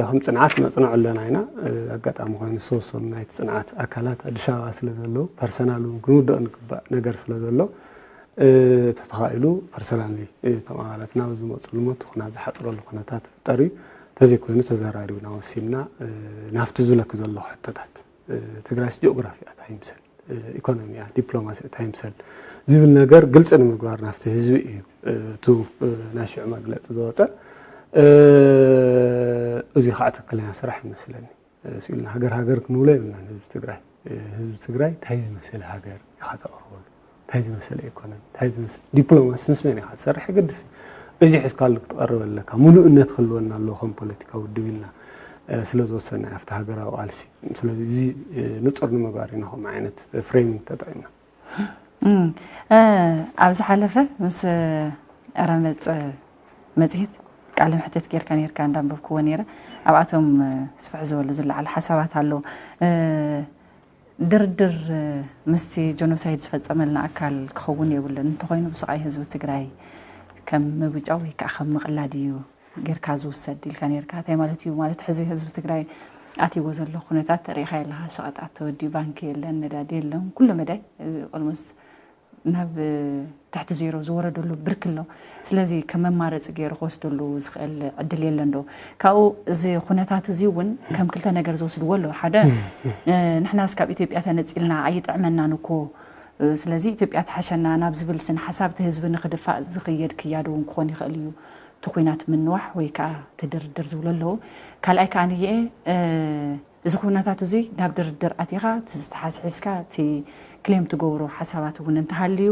ከም ጽንዓት ነጽንዖ ኣለና ኢና። እ፣ ኣጋጣሚ ኮይኑ ዝተወሰኑ ናይቲ ጽንዓት ኣካላት ኣዲስ ኣበባ ስለ ዘለዉ፣ ፐርሰናል እውን ክንውድኦ ንግባእ ነገር ስለ ዘሎ፣ እ፣ ተተኻኢሉ ፐርሰናሊ፣ እ፣ እቶም ኣባላት ናብ ዝመፅሉ መቱ ኩና ዝሓፅረሉ ኩነታት ፍጠር እዩ። ተዘይኮይኑ ተዘራሪብና ወሲንና፣ እ፣ ናብቲ ዝለክ ዘሎ ሕቶታት፣ እ፣ ትግራይስ ጂኦግራፊ እያ እንታይ ይምሰል፣ እ፣ ኢኮኖሚ እያ፣ ዲፕሎማሲ እያ እንታይ ይምሰል ዝብል ነገር ግልፂ ንምግባር ናብቲ ህዝቢ እዩ፣ እ፣ እቱ፣ እ፣ ናይ ሽዑ መግለፂ ዝወፀ። እ፣ እዚ ከዓ ትክክለኛ ስራሕ ይመስለኒ። እ፣ ስኢልና ሃገር ሃገር ክንብሎ የብልናን ህዝቢ ትግራይ። እ፣ ህዝቢ ትግራይ እንታይ ዝመስል ሃገር ኢኻ ተቕርበሉ? እንታይ ዝመሰለ ኢኮኖሚ? እንታይ ዝመሰለ ዲፕሎማሲ? ምስ መን ኢኻ ትሰርሕ? የገድስ እዩ። እዚ ሒዝካሉ ክትቐርብ ኣለካ። ምሉእነት ክህልወና ኣለዎ ከም ፖለቲካ ውድብ ኢልና፣ እ፣ ስለ ዝወሰንና ኣብቲ ሃገራዊ ቃልሲ። ስለዚ እዚ፣ እ፣ ንጹር ንምግባር ኢና ከምኡ ዓይነት ፍሬሚንግ ተጠቒምና። እም፣ እ፣ ኣብ ዝሓለፈ ምስ፣ እ፣ ረመጽ መጽሔት ቃለ መሕትት ጌርካ ኔርካ እንዳንበብክዎ ኔረ። ኣብኣቶም፣ እ፣ ስፍሕ ዝበሉ ዝለዓሉ ሓሳባት ኣለዉ። እ፣ ድርድር፣ እ፣ ምስቲ ጀኖሳይድ ዝፈጸመልና ኣካል ክኸውን የብሉን። እንተኾይኑ ብስቓይ ህዝቢ ትግራይ ከም ምብጫው ወይ ከዓ ከም ምቕላድ እዩ ጌርካ ዝውሰድ ኢልካ ኔርካ። እንታይ ማለት እዩ? ማለት ሕዚ ህዝቢ ትግራይ ኣትይዎ ዘሎ ኩነታት ተሪኢኻ ኣለኻ። ሸቐጣት ተወዲኡ፣ ባንኪ የለን፣ ነዳዲ የለን፣ ኩሉ መዳይ፣ እ፣ ኦልሞስት ናብ፣ እ፣ ትሕቲ ዜሮ ዝወረደሉ ብርኪ ኣሎ። ስለዚ ከም መማረፂ ገይሩ ክወስደሉ ዝኽእል ዕድል የለን ዶ? ካብኡ እዚ ኩነታት እዚ እውን ከም ክልተ ነገር ዝወስድዎ ኣለዉ። ሓደ፣ እ፣ ንሕናስ ካብ ኢትዮጵያ ተነፂልና ኣይጥዕመናን እኮ፣ እ፣ ስለዚ ኢትዮጵያ ትሓሸና ናብ ዝብል ስነ ሓሳብ እቲ ህዝቢ ንኽድፋእ ዝኽየድ ክያዶ እውን ክኾን ይኽእል እዩ። እቲ ኲናት ምንዋሕ ወይ ከዓ እቲ ድርድር ዝብሉ ኣለዉ። ካልኣይ ከዓ ንየ፣ እ፣ እዚ ኩነታት እዚ ናብ ድርድር ኣቲኻ፣ እቲ ዝተሓዝ ሒዝካ፣ እቲ ክሌም ትገብሮ ሓሳባት እውን እንተሃልዩ፣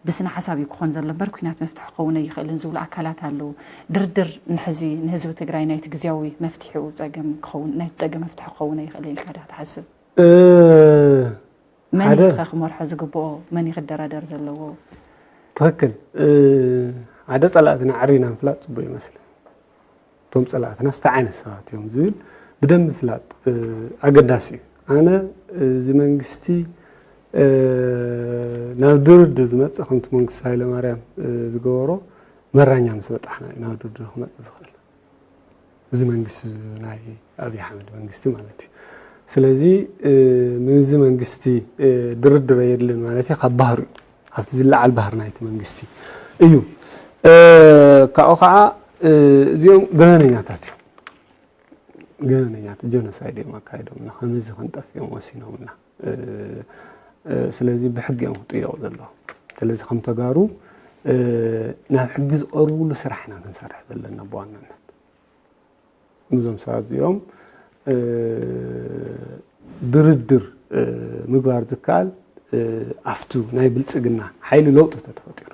ብስነ ሓሳብ እዩ ክኾን ዘሎ እምበር፣ ኲናት መፍትሒ ክኸውን ኣይኽእልን ዝብሉ ኣካላት ኣለዉ። ድርድር ንሕዚ ንህዝቢ ትግራይ ናይቲ ግዝያዊ መፍትሒኡ ጸገም ክኸውን፣ ናይቲ ጸገም መፍትሒ ክኸውን ኣይኽእልን ኢልካ ዶ ትሓስብ? እ፣ መን ሓደ እዩ ከ ክመርሖ ዝግብኦ? መን እዩ ክደራደር ዘለዎ? ትኽክል። እ፣ ሓደ ጸላእትና ዓሪና ምፍላጥ ጽቡቕ ይመስል። እቶም ጸላእትናስ እንታይ ዓይነት ሰባት እዮም ዝብል ብደንቢ ምፍላጥ፣ እ፣ ኣገዳሲ እዩ። ኣነ፣ እ፣ እዚ መንግስቲ፣ እ፣ ናብ ድርድር ዝመጽእ ከምቲ መንግስቲ ሃይለማርያም፣ እ፣ ዝገበሮ መራኛ ምስ በጻሕና እዩ ናብ ድርድር ክመጽእ ዝኽእል። እዚ መንግስቲ ናይ ኣብይ ኣሕመድ መንግስቲ ማለት እዩ። ስለዚ፣ እ፣ ምስዚ መንግስቲ፣ እ፣ ድርድር የድልን ማለት እዩ፣ ካብ ባህሩ እዩ። ካብቲ ዝለዓል ባህሪ ናይቲ መንግስቲ እዩ። እ፣ ካብኡ ከዓ፣ እ፣ እዚኦም ገበነኛታት እዮም። ገበነኛታት ጀኖሳይድ እዮም ኣካይዶምና፣ ከመዚ ክንጠፍ እዮም ወሲኖምና። እ፣ እ፣ ስለዚ ብሕጊ እዮም ክጥየቑ ዘለዎም። ስለዚ ከም ተጋሩ፣ እ፣ ናብ ሕጊ ዝቐርብሉ ስራሕ ኢና ክንሰርሕ ዘለና ብዋናነት። ምስዞም ሰባት እዚኦም፣ እ፣ ድርድር፣ እ፣ ምግባር ዝከኣል፣ እ፣ ኣብቱ ናይ ብልጽግና ሓይሊ ለውጢ ተተፈጢሩ።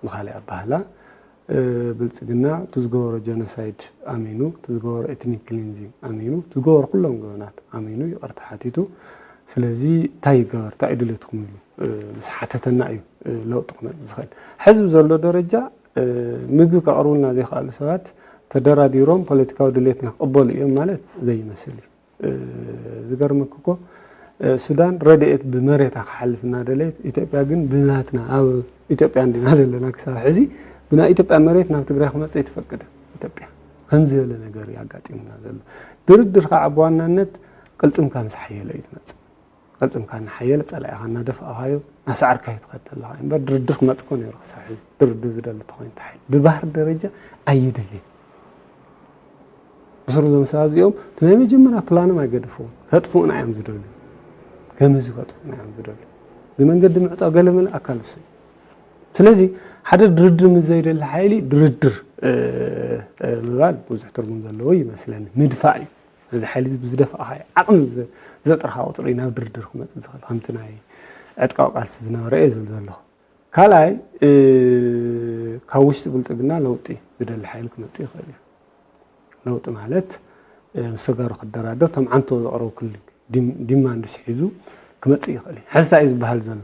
ብኻሊእ ኣባህላ፣ እ፣ ብልጽግና እቲ ዝገበሮ ጀኖሳይድ ኣሚኑ፣ እቲ ዝገበሮ ኤትኒክ ክሊንዚንግ ኣሚኑ፣ እቲ ዝገበሮ ኩሎም ገበናት ኣሚኑ ይቕርታ ሓቲቱ። ስለዚ እንታይ ይገበር፣ እንታይ እዩ ድሌትኩም ኢሉ፣ እ፣ ምስ ሓተተና እዩ፣ እ፣ ለውጢ ክመጽእ ዝኽእል። ሕዚ ብዘሎ ደረጃ፣ እ፣ ምግቢ ከቕርቡልና ዘይከኣሉ ሰባት ተደራዲሮም ፖለቲካዊ ድሌትና ክቕበሉ እዮም ማለት ዘይመስል እዩ። እ፣ ዝገርመክ እኮ፣ እ፣ ሱዳን ረድኤት ብመሬታ ክሓልፍ እናደለየት፣ ኢትዮጵያ ግን ብናትና፣ ኣብ ኢትዮጵያ እንዲና ዘለና ክሳብ ሕዚ፣ ብናይ ኢትዮጵያ መሬት ናብ ትግራይ ክመጽእ ኣይትፈቅድን ኢትዮጵያ። ከምዚ ዝበለ ነገር እዩ ኣጋጢሙና ዘሎ። ድርድር ከዓ ብዋናነት ቅልጽምካ ምስ ሓየለ እዩ ዝመጽእ። ቅልጽምካ እናሓየለ ጸላኢኻ እናደፋእኻዮ፣ እናሰዓርካዮ ትኸድ ኣለኻ እምበር ድርድር ክመጽእ እኮ ነይሩ ክሳብ ሕዚ። ድርድር ዝደሊ እንተኾይኑ እንታይ ሓይሊ? ብባህሪ ደረጃ ኣይደልየን። ብስሩ እዞም ሰባት እዚኦም እቲ ናይ መጀመርያ ፕላኖም ኣይገደፍዎን። ከጥፍኡና እዮም ዝደልዩ። ከመዚ ከጥፍኡና እዮም ዝደልዩ። እዚ መንገዲ ምዕጻው ገለ መለ ኣካል እሱ እዩ። ስለዚ ሓደ ድርድር ምስ ዘይደሊ ሓይሊ ድርድር፣ እ፣ እ፣ ምባል ብዙሕ ትርጉም ዘለዎ ይመስለኒ። ምድፋእ እዩ። እዚ ሓይሊ እዚ ብዝደፋእኻዮ ዓቕሚ ብዘ-፣ ብዘጥረኻ ቁፅሪ ናብ ድርድር ክመፅእ ዝኽእል። ከምቲ ናይ ዕጥቃዊ ቃልሲ ዝነበረ እየ ዝብል ዘለኹ። ካልኣይ፣ እ፣ ካብ ውሽጢ ብልፅግና ለውጢ ዝደሊ ሓይሊ ክመፅእ ይኽእል እዩ። ለውጢ ማለት ምስ ተጋሩ ክደራደር፣ እቶም ዓንቶ ዘቕረቡ ክል ዲማንድስ ሒዙ ክመፅእ ይኽእል እዩ። ሕዚ እንታይ እዩ ዝበሃል ዘሎ?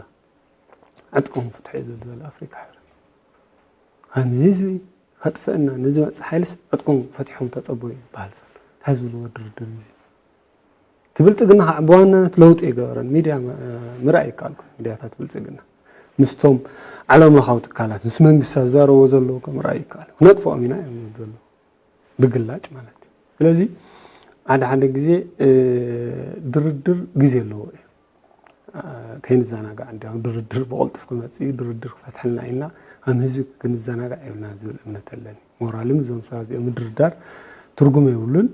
ዕጥቅኹም ፍትሑ እዩ ዝብል ዘሎ ኣፍሪካ ሕብረት። ከም ህዝቢ ከጥፍእና ንዝመፅእ ሓይልስ ዕጥቅኹም ፈቲሕኩም ተፀበዩ ይበሃል ዘሎ። እንታይ ዝብልዎ ድርድር እዩ እዚ? እቲ ብልፅግና ከዓ ብዋናነት ለውጢ የገበረን ሚድያ ምርኣይ ይከኣልኩም። ሚድያታት ብልፅግና ምስቶም ዓለም ለኻዊ ትካላት ምስ መንግስታት ዝዛረብዎ ዘለዉ ከምርኣይ ይከኣል። ክነጥፍኦም ኢና እዮም ዝብል ዘለዉ ብግላጭ ማለት እዩ። ስለዚ ሓደ ሓደ ግዜ ድርድር ግዜ ኣለዎ እዩ። ከይንዘናጋዕ እንዲያውም ድርድር ብቕልጡፍ ክመፅእ እዩ፣ ድርድር ክፈትሐልና ኢና፣ ከም ህዝቢ ክንዘናጋዕ የብልና ዝብል እምነት ኣለኒ። ሞራልም እዞም ሰባት እዚኦም ምድርዳር ትርጉም የብሉን።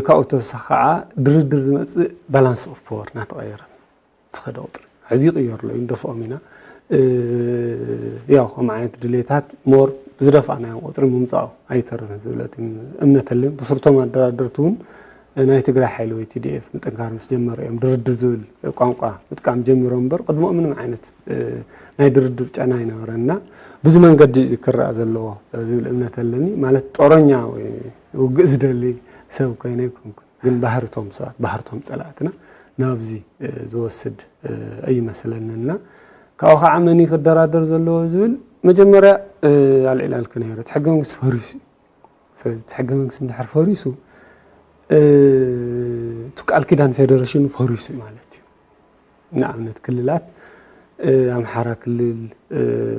ካብኡ ተወሳኺ ከዓ ድርድር ዝመፅእ ባላንስ ኦፍ ፖወር እናተቐየረ ዝኸደ ቁፅሪ ሕዚ ይቕየር ኣሎ እዩ፣ ንደፍኦም ኢና። ያው ከም ዓይነት ድሌታት ሞር ብዝደፋእናዮም ቁፅሪ ምምፃኡ ኣይተርፍን ዝብለት እምነት ኣለኒ። ብስርቶም ኣደራደርቲ እውን ናይ ትግራይ ሓይሊ ወይ ቲ ዲ ኤፍ ምጥንካር ምስ ጀመረ እዮም ድርድር ዝብል ቋንቋ ምጥቃም ጀሚሮም እምበር ቅድሞኡ ምንም ዓይነት ናይ ድርድር ጨና ኣይነበረን እና ብዙ መንገዲ እዩ ክረኣ ዘለዎ ዝብል እምነት ኣለኒ። ማለት ጦረኛ ወይ ውግእ ዝደሊ ሰብ ኮይነ ኣይኮንኩን፣ ግን ባህርቶም ሰባት ባህርቶም ፀላእትና ናብዚ ዝወስድ ኣይመስለንን እና ካብኡ ከዓ መን እዩ ክደራደር ዘለዎ ዝብል መጀመርያ ኣልዒላልክ ነይረ እቲ ሕገ መንግስቲ ፈሪሱ እዩ። ስለዚ እቲ ሕገ መንግስቲ እንድሕር ፈሪሱ እቲ ቃል ኪዳን ፌደሬሽኑ ፈሪሱ ማለት እዩ። ንኣብነት ክልላት ኣምሓራ ክልል፣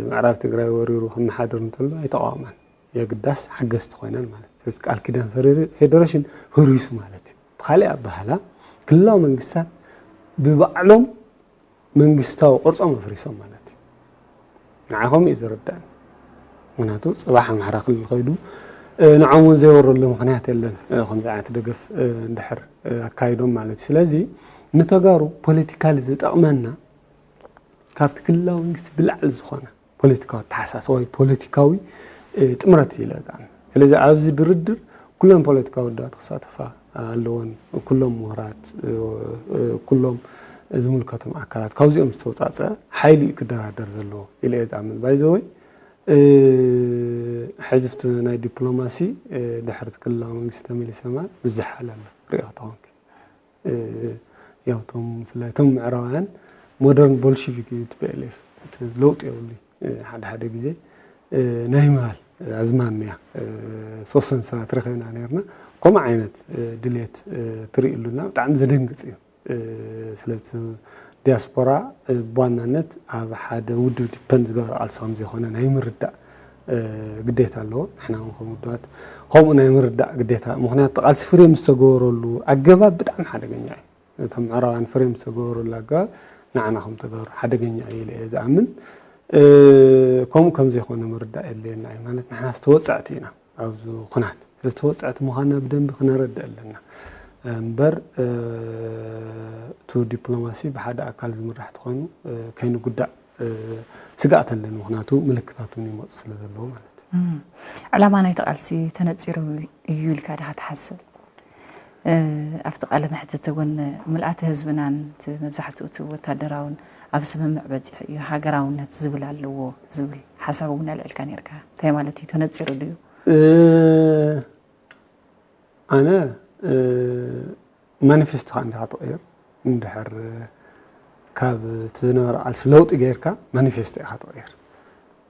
ምዕራብ ትግራይ ወሪሩ ክመሓደር እንተሎ ኣይተቃወማን፣ የግዳስ ሓገዝቲ ኮይነን ማለት እዩ። ስለዚ ቃል ኪዳን ፌደሬሽን ፈሪሱ ማለት እዩ። ብካሊእ ኣባህላ ክልላዊ መንግስታት ብባዕሎም መንግስታዊ ቅርጾም ኣፍሪሶም ማለት እዩ። ንዓኹም እዩ ዝርዳእን። ምክንያቱ ፅባሕ ኣምሓራ ክልል ከይዱ ንዖም እውን ዘይወረሉ ምክንያት የለን። ከምዚ ዓይነት ደገፍ እንድሕር ኣካይዶም ማለት እዩ። ስለዚ ንተጋሩ ፖለቲካሊ ዝጠቕመና ካብቲ ክልላዊ መንግስቲ ብላዕሊ ዝኾነ ፖለቲካዊ ኣተሓሳስባ ወይ ፖለቲካዊ ጥምረት ኢለ ዝኣምን። ስለዚ ኣብዚ ድርድር ኩለን ፖለቲካዊ ውድባት ክሳተፋ ኣለዎን። ኩሎም ምሁራት፣ ኩሎም ዝምልከቶም ኣካላት ካብዚኦም ዝተውፃፀአ ሓይሊ እዩ ክደራደር ዘለዎ ኢለ እየ ዝኣምን። ባይዘወይ ሕዝፍቲ ናይ ዲፕሎማሲ ድሕርቲ ክልላዊ መንግስቲ ተመሊሰ ማለት ብዝሓል ኣሎ ሪኦ ክትኾንክ ያው እቶም ብፍላይ እቶም ምዕራባውያን ሞደርን ቦልሽቪክ እዩ ቲ ፒ ኤል ኤፍ ለውጢ የብሉ። ሓደ ሓደ ግዜ ናይ ምባል ኣዝማሚያ ሶስን ሰባት ረኺብና ነርና። ከምኡ ዓይነት ድሌት ትርኢ ኣሉና ብጣዕሚ ዘደንግፅ እዩ። ስለዚ ዲያስፖራ ብዋናነት ኣብ ሓደ ውድብ ዲፐንድ ዝገበረ ቃልሲ ከም ዘይኮነ ናይ ምርዳእ ግዴታ ኣለዎ። ንሕና እውን ከም ውድባት ከምኡ ናይ ምርዳእ ግዴታ። ምክንያቱ ቃልሲ ፍሬም ዝተገበረሉ ኣገባብ ብጣዕሚ ሓደገኛ እዩ። እቶም ምዕራባውያን ፍሬም ዝተገበረሉ ኣገባብ ንዓና ከም ተጋሩ ሓደገኛ እዩ ኢለ እየ ዝኣምን። ከምኡ ከም ዘይኮነ ምርዳእ የድልየና እዩ። ማለት ንሕና ተወፀዕቲ ኢና ኣብዚ ኩናት። ስለዚ ተወፀዕቲ ምዃንና ብደንቢ ክነረድእ ኣለና እምበር እቲ ዲፕሎማሲ ብሓደ ኣካል ዝምራሕ ተኾይኑ ከይንጉዳእ ስግኣት ኣለኒ። ምክንያቱ ምልክታት እውን ይመፁ ስለ ዘለዉ ማለት እዩ። ዕላማ ናይቲ ቃልሲ ተነፂሩ እዩ ኢልካ ድኻ ትሓስብ? ኣብቲ ቃለ መሕትት እውን ምልኣተ ህዝብናን መብዛሕትኡ እቲ ወታደራውን ኣብ ስምምዕ በፂሑ እዩ፣ ሃገራውነት ዝብል ኣለዎ ዝብል ሓሳብ እውን ኣልዒልካ ነርካ። እንታይ ማለት እዩ? ተነፂሩ ድዩ? ኣነ ማኒፌስቶኻ እንዲኻ ትቕይር እንድሕር ካብ እቲ ዝነበረ ቃልሲ ለውጢ ገይርካ ማኒፌስቶ ኢኻ ትቕይር።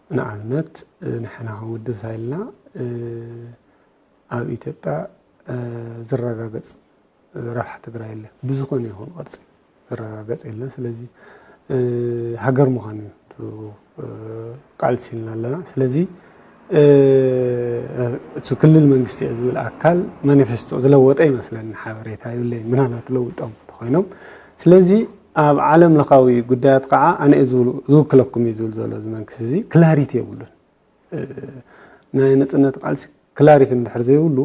ንኣብነት ንሕና ከም ውድብ ሳይልና ኣብ ኢትዮጵያ ዝረጋገፅ ረብሓ ትግራይ የለን። ብዝኾነ ይኹን ቅርፂ ዝረጋገፅ የለን። ስለዚ ሃገር ምዃን እዩ ቃልሲ ኢልና ኣለና። ስለዚ እቲ ክልል መንግስቲ እየ ዝብል ኣካል ማኒፌስቶ ዝለወጠ ይመስለኒ፣ ሓበሬታ የብለይን። ምናልባት ለውጦም እንተኾይኖም። ስለዚ ኣብ ዓለም ለኻዊ ጉዳያት ከዓ ኣነ እየ ዝውክለኩም እዩ ዝብል ዘሎ እዚ መንግስቲ እዚ ክላሪቲ የብሉን። ናይ ነፅነት ቃልሲ ክላሪቲ እንድሕር ዘይብሉ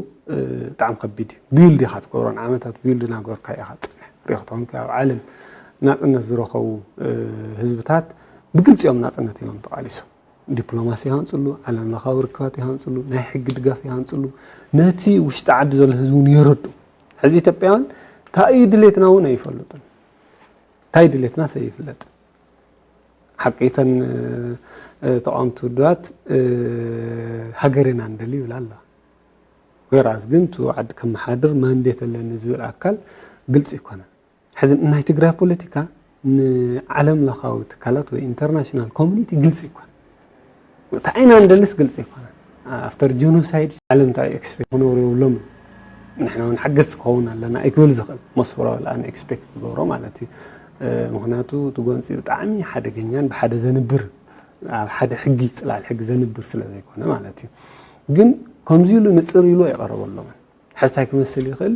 ብጣዕሚ ከቢድ እዩ። ቢልድ ኢኻ ትገብሮ፣ ንዓመታት ቢልድ እናገበርካ ኢኻ ትፅንሕ። ሪኦ ክትኾንካ ኣብ ዓለም ናፅነት ዝረኸቡ ህዝብታት ብግልፂ እዮም ናፅነት ኢሎም ተቓሊሶም። ዲፕሎማሲ ይሃንፅሉ፣ ዓለም ለኻዊ ርክባት ይሃንፅሉ፣ ናይ ሕጊ ድጋፍ ይሃንፅሉ፣ ነቲ ውሽጢ ዓዲ ዘሎ ህዝቢ እውን የረዱ። ሕዚ ኢትዮጵያውያን እንታይ እዩ ድሌትና እውን ኣይፈልጡን። እንታይ ድሌትና ሰይፍለጥ ሓቂ እተን ተቃወምቲ ውድባት ሃገር ኢና ንደሊ ይብላ ኣለዋ። ወይራስ ግን እቲ ዓዲ ከመሓድር ማንዴት ኣለኒ ዝብል ኣካል ግልፂ ኣይኮነን። ሕዚ ናይ ትግራይ ፖለቲካ ንዓለም ለኻዊ ትካላት ወይ ኢንተርናሽናል ኮሚኒቲ ግልፂ ኣይኮነን። እንታይ ኢና ንደልስ ግልፂ ኣይኮነን። ኣፍተር ጀኖሳይድ ዓለም እንታይ ኤክስፔክት ክነብሩ የብሎም። ንሕና እውን ሓገዝቲ ክኸውን ኣለና ኣይክብል ዝኽእል መስፍሮ ኣን ኤክስፔክት ዝገብሮ ማለት እዩ። ምክንያቱ እቲ ጎንፂ ብጣዕሚ ሓደገኛን ብሓደ ዘንብር ኣብ ሓደ ሕጊ ፅላል ሕጊ ዘንብር ስለ ዘይኮነ ማለት እዩ። ግን ከምዚ ኢሉ ንፅር ኢሉ ኣይቐረበሎምን። ሕስታይ ክመስል ይኽእል።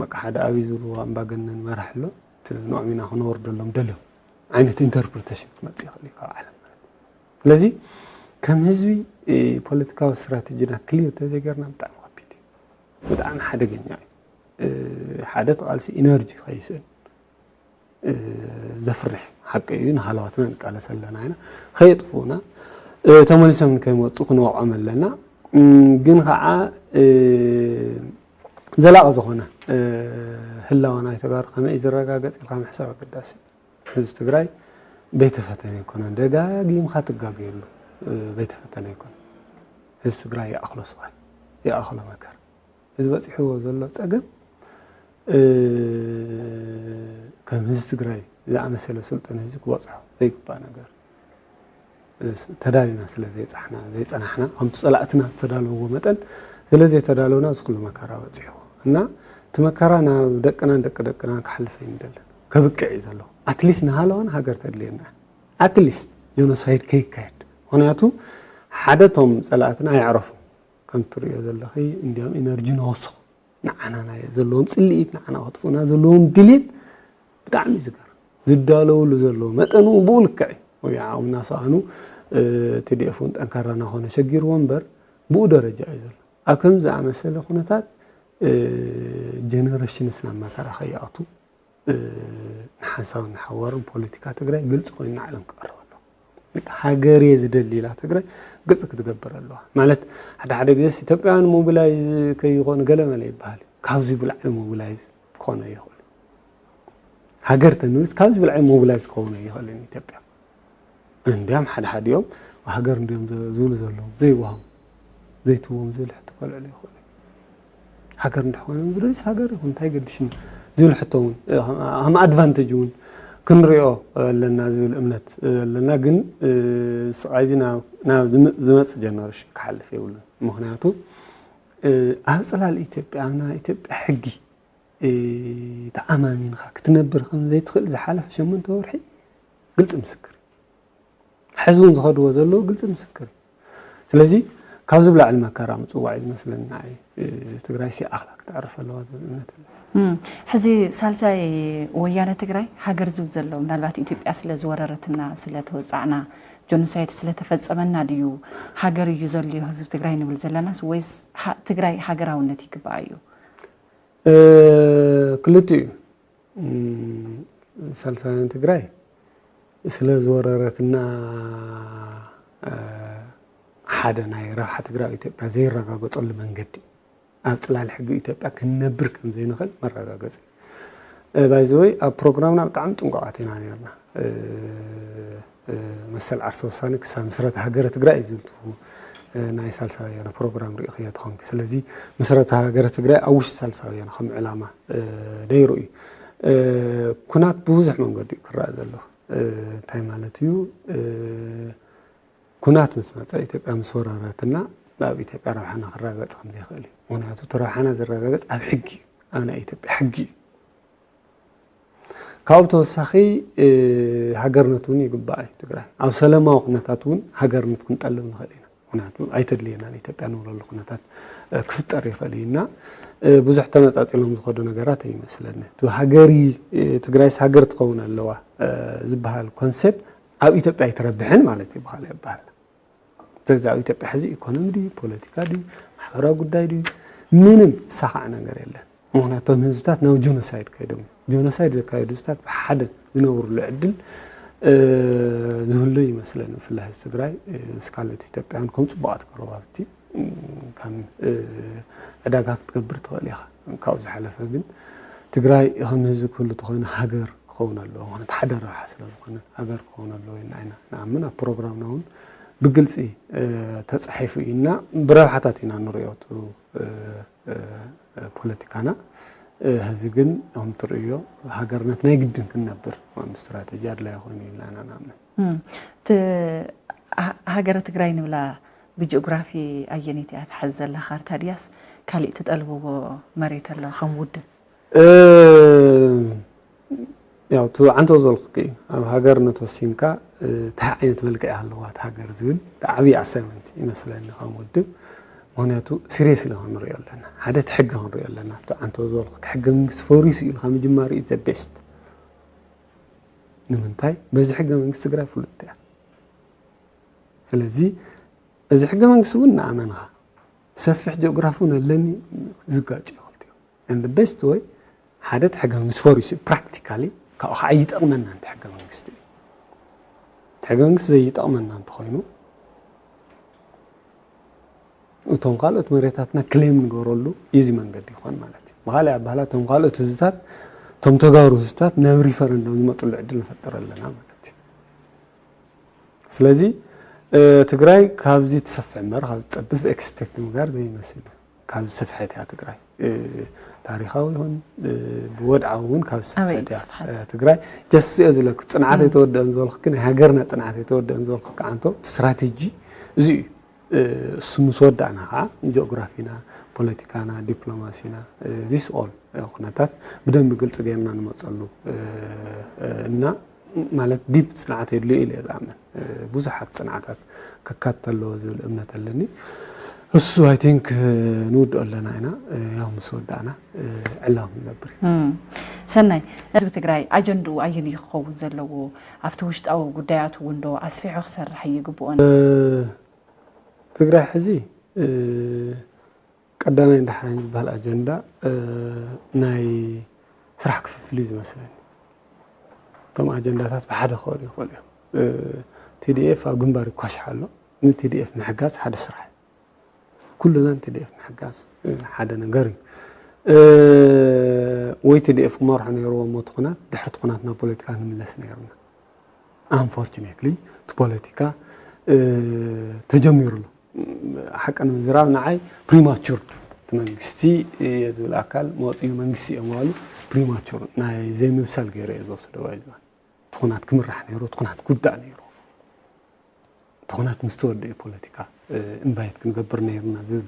በቃ ሓደ ኣብይ ዝብልዎ ኣምባገነን መራሕ ኣሎ፣ እቲ ንዕሚና ክነወርደሎም ደልዮም ዓይነት ኢንተርፕሪቴሽን ክመፅእ ይኽእል እዩ ካብ ዓለም ማለት እዩ። ስለዚ ከም ህዝቢ ፖለቲካዊ ስትራቴጂና ክሊር ተዘይገርና ብጣዕሚ ከቢድ እዩ። ብጣዕሚ ሓደገኛ እዩ። ሓደ ተቓልሲ ኢነርጂ ከይስእን ዘፍርሕ ሓቂ እዩ። ንሃለዋትና ንቃለስ ኣለና ኢና። ከየጥፍኡና ተመሊሶም ከይመፁ ክንወቕዖም ኣለና። ግን ከዓ ዘላቒ ዝኾነ ህላወ ናይ ተጋሩ ከመይ እዩ ዝረጋገፅ ኢልካ ምሕሳብ ኣገዳሲ እዩ። ህዝቢ ትግራይ በይተፈተነ ኣይኮነን፣ ደጋጊምካ ትጋገየሉ። በይተፈተነ ኣይኮነን። ህዝቢ ትግራይ ይኣኽሎ ስቓይ፣ ይኣኽሎ መከራ። እዚ በፂሕዎ ዘሎ ፀገም ከም ህዝቢ ትግራይ ዝኣመሰለ ስልጡን ህዝቢ ክበፅሖ ዘይግባእ ነገር ተዳሊና ስለ ዘይፀናሕና ከምቲ ፀላእትና ዝተዳለውዎ መጠን ስለ ዘይተዳለውና እዚ ኩሉ መከራ በፂሕዎ እና እቲ መከራ ናብ ደቅናን ደቂ ደቅናን ክሓልፍ ኣይንደልን። ከብቅዕ እዩ ዘለዎ። ኣትሊስት ንሃለዋን ሃገር ተድልየና ኣትሊስት ጀኖሳይድ ከይካየድ። ምክንያቱ ሓደ ቶም ፀላእትና ኣይዕረፉ ከም ትሪኦ ዘለኺ እንዲያም ኢነርጂ ንወስኹ ንዓና ናይ ዘለዎም ፅልኢት ንዓና ከጥፉና ዘለዎም ድሌት ብጣዕሚ ዝገርም ዝዳለውሉ ዘለዉ መጠኑ ብኡ ልክዕ እዩ። ወይ ዓቕምና ሰኣኑ ቲዲኤፍ እውን ጠንካራ እናኾነ ሸጊርዎ እምበር ብኡ ደረጃ እዩ ዘሎ። ኣብ ከምዚ ዝኣመሰለ ኩነታት ጀነሬሽንስ ናብ መከራ ከይኣቱ ንሓንሳብን ንሓዋሩን ፖለቲካ ትግራይ ግልፂ ኮይኑ ንዓለም ክቐርብ ኣለዎ። ሃገር እየ ዝደሊ ኢላ ትግራይ ግልፂ ክትገብር ኣለዋ። ማለት ሓደ ሓደ ግዜስ ኢትዮጵያውያን ሞቢላይዝ ከይኾኑ ገለመለ ይበሃል እዩ። ካብዚ ብላዕሊ ሞቢላይዝ ክኾነ ይኽእሉ። ሃገር ተንብልስ ካብዚ ብላዕሊ ሞቢላይዝ ክኸውን ኣይኽእልን ኢትዮጵያ። እንዲያም ሓደ ሓዲኦም ሃገር እንዲኦም ዝብሉ ዘለዉ ዘይወሃም ዘይትዎም ዝብል ሕቶ ከልዕሉ ይኽእሉ። ሃገር እንድሕኮይኖም ዝደልስ ሃገር ይኹን እንታይ ገድሽን ዝብል ሕቶ እውን ከም ኣድቫንቴጅ እውን ክንሪኦ ኣለና ዝብል እምነት ኣለና። ግን ስቓይዚ ናብ ዝመፅእ ጀነሬሽን ክሓልፍ የብሉን። ምክንያቱ ኣብ ፅላል ኢትዮጵያ ኣብ ናይ ኢትዮጵያ ሕጊ ተኣማሚንካ ክትነብር ከም ዘይትኽእል ዝሓለፈ ሸሞንተ ወርሒ ግልፂ ምስክር እዩ። ሕዚ እውን ዝኸድዎ ዘለዉ ግልፂ ምስክር እዩ። ስለዚ ካብዚ ብላዕሊ መከራ ምፅዋዕ እዩ ዝመስለኒ ንዓይ። ትግራይ ሲኣኽላ ክትዕርፍ ኣለዋ ዝብል እምነት ኣለኒ። ሕዚ ሳልሳይ ወያነ ትግራይ ሃገር ዝብል ዘሎ ምናልባት ኢትዮጵያ ስለ ዝወረረትና ስለ ተወፃዕና ጆኖሳይድ ስለ ተፈፀመና ድዩ ሃገር እዩ ዘልዮ ህዝቢ ትግራይ ንብል ዘለናስ ወይስ ትግራይ ሃገራውነት ይግባኣ እዩ? ክልቲኡ እዩ። ሳልሳውያን ትግራይ ስለ ዝወረረትና ሓደ ናይ ረብሓ ትግራይ ኣብ ኢትዮጵያ ዘይረጋገፀሉ መንገዲ ኣብ ፅላል ሕጊ ኢትዮጵያ ክንነብር ከም ዘይንኽእል መረጋገፂ። ባይዘወይ ኣብ ፕሮግራምና ብጣዕሚ ጥንቁቓት ኢና ነርና። መሰል ዓርሰ ውሳነ ክሳብ ምስረታ ሃገረ ትግራይ እዩ ዝብል ናይ ሳልሳይ ወያነ ፕሮግራም ርኢኽዮ ተኾንኪ። ስለዚ ምስረታ ሃገረ ትግራይ ኣብ ውሽጢ ሳልሳይ ወያነ ከም ዕላማ ደይሩ እዩ። ኩናት ብብዙሕ መንገዲ እዩ ክረኣ ዘሎ። እንታይ ማለት እዩ? ኩናት ምስ መፀ ኢትዮጵያ ምስ ወረረትና ኣብ ኢትዮጵያ ረብሓና ክረጋገፅ ከም ዘይኽእል እዩ። ምክንያቱ እቲ ረብሓና ዝረጋገፅ ኣብ ሕጊ እዩ፣ ኣብ ናይ ኢትዮጵያ ሕጊ እዩ። ካብኡ ተወሳኺ ሃገርነት እውን ይግባእ እዩ ትግራይ። ኣብ ሰለማዊ ኩነታት እውን ሃገርነት ክንጠልብ ንኽእል ኢና። ምክንያቱ ኣይተድልየናን ኢትዮጵያ ንብለሉ ኩነታት ክፍጠር ይኽእል እዩ እና ብዙሕ ተነፃፂሎም ዝኸዱ ነገራት ኣይመስለኒ። እቲ ሃገሪ ትግራይስ ሃገር ትኸውን ኣለዋ ዝበሃል ኮንሴፕት ኣብ ኢትዮጵያ ኣይትረብሕን ማለት እዩ ብኻልእ ኣበሃህላ። ስለዚ ኣብ ኢትዮጵያ ሕዚ ኢኮኖሚ ድዩ ፖለቲካ ድዩ ማሕበራዊ ጉዳይ ድዩ ምንም ዝሳኻዕ ነገር የለን። ምክንያቱ እቶም ህዝብታት ናብ ጆኖሳይድ ከይዶም እዮም። ጆኖሳይድ ዘካየዱ ህዝብታት ብሓደ ዝነብሩሉ ዕድል ዝህሉ ይመስለኒ። ብፍላይ ህዝቢ ትግራይ ምስ ካልኦት ኢትዮጵያውያን ከም ፅቡቓት ጎረባብቲ ከም ዕዳጋ ክትገብር ትኽእል ኢኻ። ካብኡ ዝሓለፈ ግን ትግራይ ከም ህዝቢ ክህሉ ተኾይኑ ሃገር ክኸውን ኣለዎ። ምክንያቱ ሓደ ረብሓ ስለ ዝኾነ ሃገር ክኸውን ኣለዎ ኢልና ኢና ንኣምን። ኣብ ፕሮግራምና እውን ብግልፂ ተፃሒፉ እዩ እና ብረብሓታት ኢና ንሪኦ ፖለቲካና። ሕዚ ግን ከም ትርእዮ ሃገርነት ናይ ግድን ክንነብር ስትራተጂ ኣድላይ ኮይኑ ኢልና ኢና ንኣምን። ሃገረ ትግራይ ንብላ ብጂኦግራፊ ኣየነይቲ እያ ትሓዝ ዘላ ካርታ ድያስ ካሊእ ትጠልብዎ መሬት ኣሎ ከም ውድብ? ያው እቲ ዓንቶ ዘልኩኪ እዩ ኣብ ሃገርነት ወሲንካ እንታይ ዓይነት መልክዕ ኣለዋ እቲ ሃገር ዝብል ዓብዪ ኣሳይመንት ይመስለኒ ከም ውድብ። ምክንያቱ ሲሪየስሊ ክንሪኦ ኣለና፣ ሓደ እቲ ሕጊ ክንሪኦ ኣለና። እቲ ዓንቶ ዘልኩኪ ሕገ መንግስቲ ፈሪሱ ኢልካ ምጅማር እዩ ዘ ቤስት። ንምንታይ በዚ ሕገ መንግስቲ ትግራይ ፍሉጥ እያ። ስለዚ እዚ ሕገ መንግስቲ እውን እናኣመንካ ሰፊሕ ጂኦግራፊ እውን ኣለኒ ዝጋጭ ይኽልት እዩ። And the best way ሓደ እቲ ሕገ መንግስቲ ፈሪሱ እዩ ፕራክቲካሊ ካብኡ ከዓ ይጠቕመና እንተ ሕገ መንግስቲ እዩ። እቲ ሕገ መንግስቲ ዘይጠቕመና እንተኾይኑ እቶም ካልኦት መሬታትና ክሌም ንገረሉ ኢዚ መንገዲ ይኾን ማለት እዩ። ብኻሊእ ኣባህላ እቶም ካልኦት ህዝብታት እቶም ተጋሩ ህዝብታት ናብ ሪፈረንደም ዝመፅሉ ዕድል ንፈጥር ኣለና ማለት እዩ። ስለዚ ትግራይ ካብዚ ትሰፍሕ እምበር ካብ ዝፀብብ ኤክስፔክት ምግባር ዘይመስል እዩ። ካብ ዝሰፍሐት እያ ትግራይ። ታሪኻዊ ይኹን ብወድዓዊ እውን ካብ ዝሰፍሐት እያ ትግራይ። ጀስት እየ ዝብለክ ፅንዓት ኣይተወደአን ዝበልክ ናይ ሃገርና ፅንዓት ኣይተወደአን ዝበልክ ከዓንቶ ስትራቴጂ እዚ እዩ። እሱ ምስ ወዳእና ከዓ ጂኦግራፊና፣ ፖለቲካና፣ ዲፕሎማሲና ዚስ ኦል ኩነታት ብደንቢ ግልፂ ገይርና ንመፀሉ እና ማለት ዲፕ ፅንዓት የድልዩ ኢለ እየ ዝኣምን። ብዙሓት ፅንዓታት ክካተት ኣለዎ ዝብል እምነት ኣለኒ። እሱ ኣይ ቲንክ ንውድኦ ኣለና ኢና። ያው ምስ ወዳእና ዕላዊ ንገብር። ሰናይ፣ ህዝቢ ትግራይ ኣጀንድኡ ኣየነዩ ክኸውን ዘለዎ ኣብቲ ውሽጣዊ ጉዳያቱ እውን ዶ ኣስፊሑ ክሰርሕ ኣይግብኦን? ትግራይ ሕዚ ቀዳማይ ዳሕራይ ዝበሃል ኣጀንዳ ናይ ስራሕ ክፍፍል እዩ ዝመስለኒ። እቶም ኣጀንዳታት ብሓደ ክኸዱ ይኽእሉ እዮም። ቲዲኤፍ ኣብ ግንባር ይኳሻሕ ኣሎ። ንቲዲኤፍ ምሕጋዝ ሓደ ስራሕ እዩ። ኩልና ንቲዲኤፍ ምሕጋዝ ሓደ ነገር እዩ። ወይ ቲዲኤፍ ክመርሖ ነይርዎ እሞ እቲ ኩናት ድሕሪ እቲ ኩናት ናብ ፖለቲካ ንምለስ ነይርና። ኣንፎርቹኔትሊ እቲ ፖለቲካ ተጀሚሩ ኣሎ። ሓቂ ንምዝራብ ንዓይ ፕሪማቹር እቲ መንግስቲ እየ ዝብል ኣካል መፂኡ መንግስቲ እዮም በሉ ፕሪማቹር ናይ ዘይምብሳል ገይረ እየ ዝወስዶ። እቲ ኩናት ክምራሕ ነይሩ፣ እቲ ኩናት ክውዳእ ነይሩ። እቲ ኩናት ምስ ተወደአ ፖለቲካ ኢንቫይት ክንገብር ነይርና ዝብል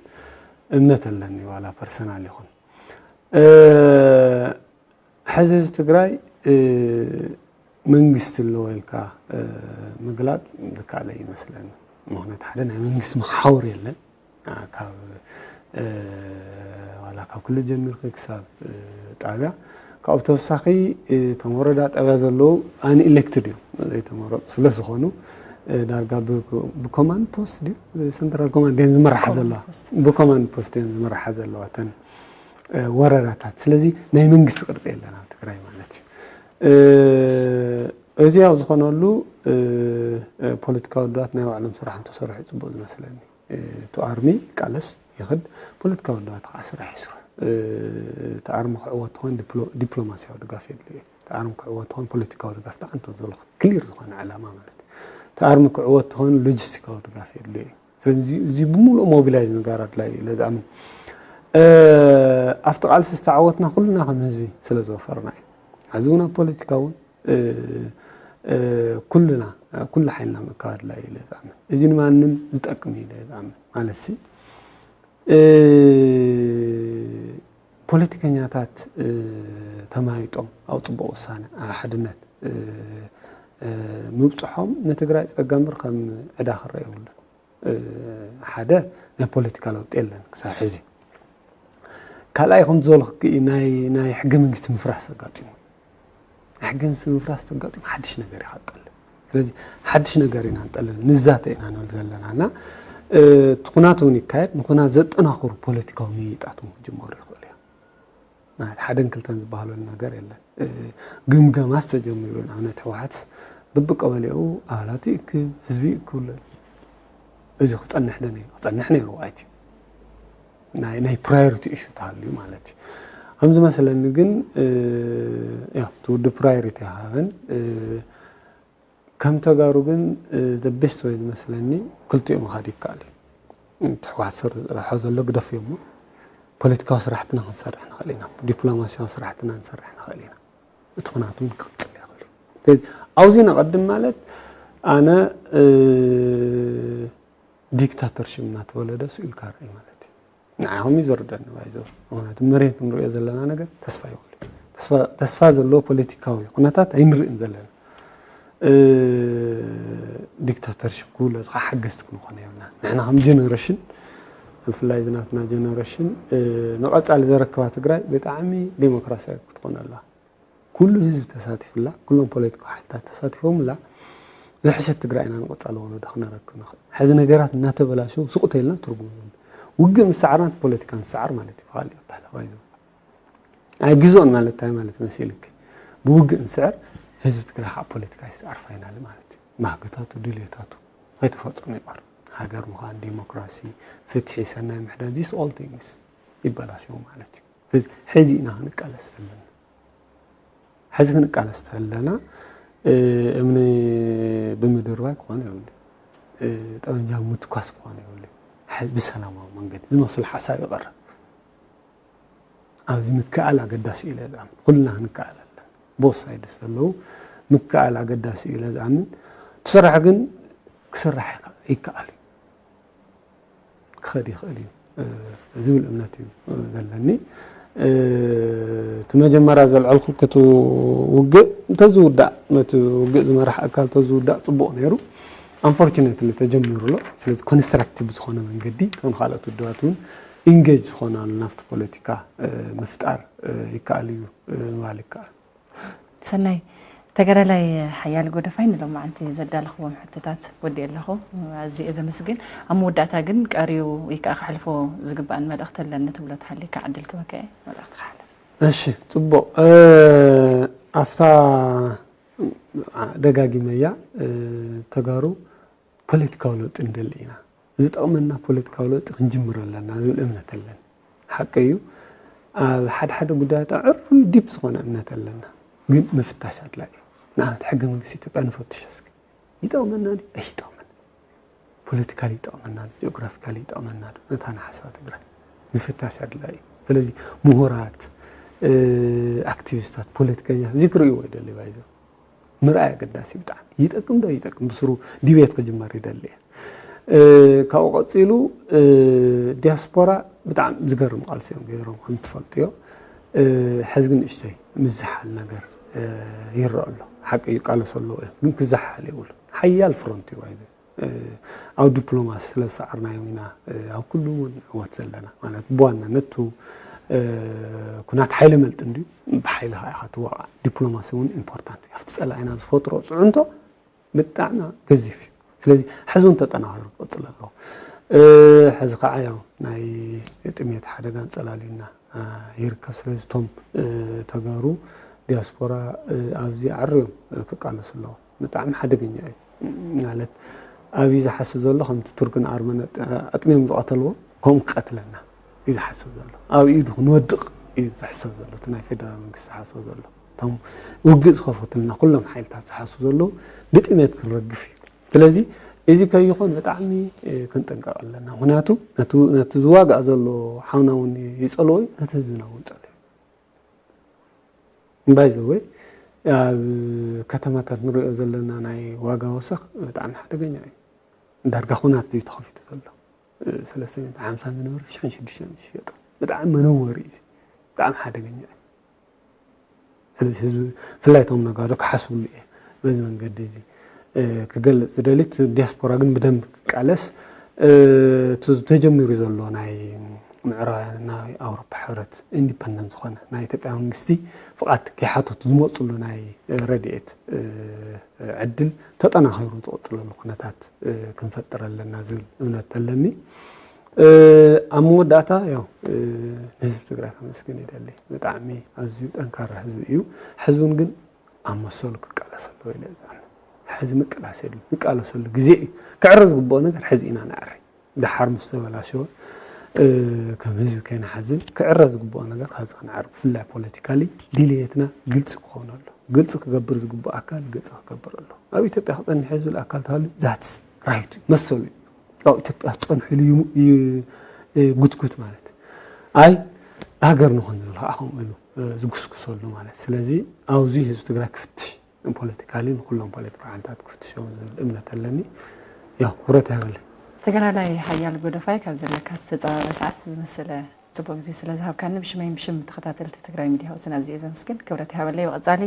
እምነት ኣለኒ ዋላ ፐርሰናል ይኹን። ሕዚ ህዝቢ ትግራይ መንግስቲ ኣለዎ ኢልካ ምግላፅ ዝከኣለ ይመስለኒ። ምክንያቱ ሓደ ናይ መንግስቲ መሓውር የለን። ካብ ዋላ ካብ ክልል ጀሚርካ ክሳብ ጣብያ ካብኡ ተወሳኺ እቶም ወረዳ ጣብያ ዘለዉ ኣን ኢሌክትድ እዮም ዘይተመረፁ ስለ ዝኾኑ ዳርጋ ብኮማንድ ፖስት ድዩ ሰንትራል ኮማንድ እየን ዝመርሓ ዘለዋ ብኮማንድ ፖስት እየን ዝመርሓ ዘለዋ እተን ወረዳታት። ስለዚ ናይ መንግስቲ ቅርፂ የለን ኣብ ትግራይ ማለት እዩ። እዚ ኣብ ዝኾነሉ ፖለቲካዊ ውድባት ናይ ባዕሎም ስራሕ እንተሰርሑ ፅቡቅ ዝመስለኒ። እቲ ኣርሚ ይቃለስ ይኽድ፣ ፖለቲካዊ ውድባት ከዓ ስራሕ ይስርሑ። እቲ ኣርሚ ክዕወት ተኾይኑ ዲፕሎማሲያዊ ድጋፍ የድልዮ። እቲ ኣርሚ ክዕወት ተኾይኑ ፖለቲካዊ ድጋፍ ተዓንቶ ዘሎ ክሊር ዝኾነ ዕላማ ማለት እዩ። እቲ ኣርሚ ክዕወት ተኾይኑ ሎጂስቲካዊ ድጋፍ የድልዮ። ስለዚ እዚ ብምሉእ ሞቢላይዝ ምግባር ኣድላይ እዩ ኢለ ዝኣምን። ኣብቲ ቃልሲ ዝተዓወትና ኩልና ከም ህዝቢ ስለ ዝወፈርና እዩ። ሕዚ እውን ኣብ ፖለቲካ እውን ኩልና ኩሉ ሓይልና ምእካብ ኣድላይ ኢለ ዝኣምን። እዚ ንማንም ዝጠቅም ኢለ ዝኣምን ማለት ሲ ፖለቲከኛታት ተማይጦም ኣብ ፅቡቅ ውሳነ ኣብ ሓድነት ምብፅሖም ንትግራይ ፀገም በር ከም ዕዳ ክረአ የብሉን። ሓደ ናይ ፖለቲካ ለውጢ የለን ክሳብ ሕዚ። ካልኣይ ከም ዝበልኩ ናይ ናይ ሕገ መንግስቲ ምፍራስ ኣጋጢሙ ናይ ሕገ መንግስቲ ምፍራስ ተጋጢሙ ሓድሽ ነገር ኢኻ ትጠልብ። ስለዚ ሓድሽ ነገር ኢና ንጠልብ ንዛተ ኢና ንብል ዘለና እና እቲ ኩናት እውን ይካየድ ንኩናት ዘጠናኽሩ ፖለቲካዊ ምይይጣት እውን ክጅመሩ ይኽእሉ እዮም። ማለት ሓደን ክልተን ዝበሃለሉ ነገር የለን። ግምገማስ ተጀሚሩ ንኣብነት ህወሓትስ ብብቀበሌኡ ኣባላቱ ይእክብ ህዝቢ ይእክብሉ። እዚ ክፀንሕ ዶ ነይሩ ክፀንሕ ነይሩ ኣይቲ ናይ ናይ ፕራዮሪቲ ኢሹ ተሃልዩ ማለት እዩ። ከም ዝመስለኒ ግን ያው እቲ ውድብ ፕራዮሪቲ ሃበን ከም ተጋሩ ግን the best way ዝመስለኒ ክልቲኡ ምኻድ ይከኣል እዩ። እቲ ሕወሓት ዝሰርሖ ዘሎ ግደፍዮ እሞ ፖለቲካዊ ስራሕትና ክንሰርሕ ንኽእል ኢና፣ ዲፕሎማሲያዊ ስራሕትና ክንሰርሕ ንኽእል ኢና። እቲ ኩናት እውን ክቕፅል ይኽእል እዩ። ስለዚ ኣብዚ ነቐድም ማለት ኣነ ዲክታተርሽፕ እናተወለደ ስኢልካ ርኣይ ማለት እዩ። ንዓኹም እዩ ዝርደኒ ባይዘው። ምክንያቱ መሬት እንሪኦ ዘለና ነገር ተስፋ ይውል ተስፋ ዘለዎ ፖለቲካዊ ኩነታት ኣይንርእን ዘለና። ዲክታተርሽፕ ክውለድ ከዓ ሓገዝቲ ክንኾነ የብልና። ንሕና ከም ጀነሬሽን ብፍላይ ዝናትና ጀነሬሽን ንቐፃሊ ዘረክባ ትግራይ ብጣዕሚ ዴሞክራሲያዊ ክትኾን ኣለዋ። ኩሉ ህዝቢ ተሳቲፍላ፣ ኩሎም ፖለቲካዊ ሓይልታት ተሳቲፎምላ ዝሕሸት ትግራይ ኢና ንቐፃሊ ወለዶ ክነረክብ ንኽእል። ሕዚ ነገራት እናተበላሸው ስቑ ተይልና ትርጉም የብሉን። ውግእ ምስ ሰዓርና እቲ ፖለቲካ ንሰዓር ማለት እዩ። ብኻሊእ ኣባህላ ባይዘው ኣይግዞን ማለት እንታይ ማለት መሲልክ? ብውግእ ንስዕር ህዝቢ ትግራይ ከዓ ፖለቲካ ይስዓር ፋይናሊ ማለት እዩ። ባህግታቱ ድልየታቱ ከይተፈፀሙ ይቐር። ሃገር ምዃን፣ ዲሞክራሲ፣ ፍትሒ፣ ሰናይ ምሕዳር these all things ይበላሸው ማለት እዩ። ስለዚ ሕዚ ኢና ክንቃለስ ዘለና። ሕዚ ክንቃለስ ተለና እምኒ ብምድርባይ ክኾን የብሉ፣ ጠበንጃ ምትኳስ ክኾን የብሉ። ብሰላማዊ መንገዲ ዝመስል ሓሳብ ይቐርብ። ኣብዚ ምክኣል ኣገዳሲ ኢለ ዝኣምን ኩልና ክንከኣል ኣለና። ቦስ ሳይድስ ዘለዉ ምክኣል ኣገዳሲ ኢለ ዝኣምን። ትስራሕ ግን ክስራሕ ይከኣል እዩ። ክኸድ ይኽእል እዩ ዝብል እምነት እዩ ዘለኒ። እቲ መጀመርያ ዘልዐልኩልክ እቲ ውግእ እንተዝውዳእ፣ ነቲ ውግእ ዝመራሕ ኣካል እንተዝውዳእ ፅቡቕ ነይሩ። ኣንፎርቹኔትሊ ተጀሚሩ ኣሎ። ስለዚ ኮንስትራክቲቭ ዝኾነ መንገዲ ከም ካልኦት ውድባት እውን ኢንጌጅ ዝኾናሉ ናብቲ ፖለቲካ ምፍጣር ይከኣል እዩ ምባል ይከኣል። ሰናይ ተጋዳላይ ሓያል ጎደፋይ ንሎማዓንቲ ዘዳለኽዎም ሕቶታት ወዲእ ኣለኹ። ኣዝየ ዘመስግን። ኣብ መወዳእታ ግን ቀሪቡ ወይ ከዓ ክሕልፎ ዝግባእን መልእኽቲ ኣለኒ ትብሎ ተሃሊካ ዕድል ክበካ እየ። መልእኽቲ ክሓልፍ። እሺ፣ ፅቡቕ። ኣብታ ደጋጊመያ ተጋሩ ፖለቲካዊ ለውጢ ንደሊ ኢና። ዝጠቕመና ፖለቲካዊ ለውጢ ክንጅምር ኣለና ዝብል እምነት ኣለኒ። ሓቂ እዩ፣ ኣብ ሓደ ሓደ ጉዳያት ኣዕሩይ ዲፕ ዝኾነ እምነት ኣለና፣ ግን ምፍታሽ ኣድላይ እዩ። ንኣብነት ሕገ መንግስቲ ኢትዮጵያ ንፈትሽ እስኪ። ይጠቕመና ድዩ ኣይጠቕመና? ፖለቲካሊ ይጠቕመና ዶ ጂኦግራፊካሊ ይጠቕመና ዶ? ነታ ንሓስባ ትግራይ ምፍታሽ ኣድላይ እዩ። ስለዚ ምሁራት፣ ኣክቲቪስታት፣ ፖለቲከኛታት እዚ ክርእይዎ ይደሊ ባይዘው ምርኣይ ኣገዳሲ ብጣዕሚ ይጠቅም ዶ ይጠቅም ብስሩ ዲቤት ክጅመር ይደሊ እየ። ካብኡ ቀፂሉ ዲያስፖራ ብጣዕሚ ዝገርም ቃልሲ እዮም ገይሮም ከም ትፈልጥዮ። ሕዚ ግን ንእሽተይ ምዝሓል ነገር ይረአ ኣሎ። ሓቂ ይቃለሱ ኣለዉ እዮም ግን ክዝሓል የብሉ። ሓያል ፍሮንት እዩ ባይዘ ኣብ ዲፕሎማሲ ስለ ዝሰዓርናዮም ኢና ኣብ ኩሉ እውን ንዕወት ዘለና። ማለት ብዋናነት ቱ ኩናት ሓይለ መልጥን ድዩ ብሓይሊ ከዓ ኢኻ ትዋቃዕ። ዲፕሎማሲ እውን ኢምፖርታንት እዩ ኣብቲ ፀላኢና ዝፈጥሮ ፅዕንቶ ብጣዕሚ ገዚፍ እዩ። ስለዚ ሕዚ እውን ተጠናኺሩ ክቕፅል ኣለዎ። ሕዚ ከዓ ያው ናይ ጥሜት ሓደጋ ኣንፀላልዩና ይርከብ። ስለዚ እቶም ተጋሩ ዲያስፖራ ኣብዚ ዓርዮም ክቃለሱ ኣለዎም። ብጣዕሚ ሓደገኛ እዩ። ማለት ኣብዩ ዝሓስብ ዘሎ ከምቲ ቱርክን ኣርመን ኣጥሚዮም ዝቐተልዎ ከምኡ ክቐትለና እዩ ዝሓስብ ዘሎ። ኣብ ኢዱ ክንወድቕ እዩ ዝሕሰብ ዘሎ እቲ ናይ ፌደራል መንግስቲ ዝሓስቦ ዘሎ። እቶም ውግእ ዝኸፈቱልና ኩሎም ሓይልታት ዝሓስቡ ዘለዉ ብጥሜት ክንረግፍ እዩ። ስለዚ እዚ ከይኾን ብጣዕሚ ክንጥንቀቕ ኣለና። ምክንያቱ ነቲ ዝዋጋእ ዘሎ ሓውና እውን ይፀልኦ እዩ፣ ነቲ ህዝብና እውን ፀልኦ እዩ። ባይ ዘ ወይ ኣብ ከተማታት ንሪኦ ዘለና ናይ ዋጋ ወሰኽ ብጣዕሚ ሓደገኛ እዩ። ዳርጋ ኩናት እዩ ተኸፊቱ ዘሎ። ሰለስተ ሚእትን ሓምሳን ዝነበረ ሽሕን ሽዱሽተን ዝሽየጡ ብጣዕሚ መነወሪ እዩ። ብጣዕሚ ሓደገኛ እዩ። ስለዚ ህዝቢ ብፍላይ እቶም ነጋዶ ክሓስብሉ እየ በዚ መንገዲ እዚ ክገልፅ ዝደሊ። እቲ ዲያስፖራ ግን ብደንብ ክቃለስ እቲ ተጀሚሩ ዘሎ ናይ ምዕራባውያን ናይ ኣውሮፓ ሕብረት ኢንዲፐንደንት ዝኾነ ናይ ኢትዮጵያ መንግስቲ ፍቓድ ከይሓተቱ ዝመፅሉ ናይ ረድኤት ዕድል ተጠናኺሩ ዝቕፅለሉ ኩነታት ክንፈጥር ኣለና ዝብል እምነት ኣለኒ። ኣብ መወዳእታ ያው ንህዝቢ ትግራይ ከመስግን ይደሊ። ብጣዕሚ ኣዝዩ ጠንካራ ህዝቢ እዩ። ህዝብን ግን ኣብ መሰሉ ክቃለስ ኣለዎ ኢለ እዛነ። ሕዚ ምቅላስ የለን። ንቃለሰሉ ግዜ እዩ። ክዕረ ዝግብኦ ነገር ሕዚ ኢና ንዕሪ። ደሓር ምስ ተበላሸወ ከም ህዝቢ ከይንሓዝን ክዕረ ዝግብኦ ነገር ካዚ ክንዓር ብፍላይ ፖለቲካሊ ድልየትና ግልፂ ክኾን ኣሎ። ግልፂ ክገብር ዝግብኦ ኣካል ግልፂ ክገብር ኣሎ። ኣብ ኢትዮጵያ ክፀንሕ እዩ ዝብል ኣካል ተሃሉ ዛትስ ራይቱ መሰሉ እዩ። ኣብ ኢትዮጵያ ዝፀንሕሉ እዩ ጉትጉት ማለት ኣይ ሃገር ንኾን ዝብል ከዓ ከምኡ ኢሉ ዝጉስጉሰሉ ማለት ስለዚ ኣብዚ ህዝቢ ትግራይ ክፍትሽ ፖለቲካሊ ንኩሎም ፖለቲካ ሓንታት ክፍትሾም ዝብል እምነት ኣለኒ። ያው ክብረት ይሃበለይ። ተጋዳላይ ሓያል ጎደፋይ ካብ ዘለካ ዝተፃበበ ሰዓት ዝመሰለ ፅቡቅ ግዜ ስለ ዝሃብካኒ ብሽመይን ብሽም ተኸታተልቲ ትግራይ ሚድያ ሃውስን ኣዝየ ዘመስግን። ክብረት ይሃበለይ። ብቐፃሊ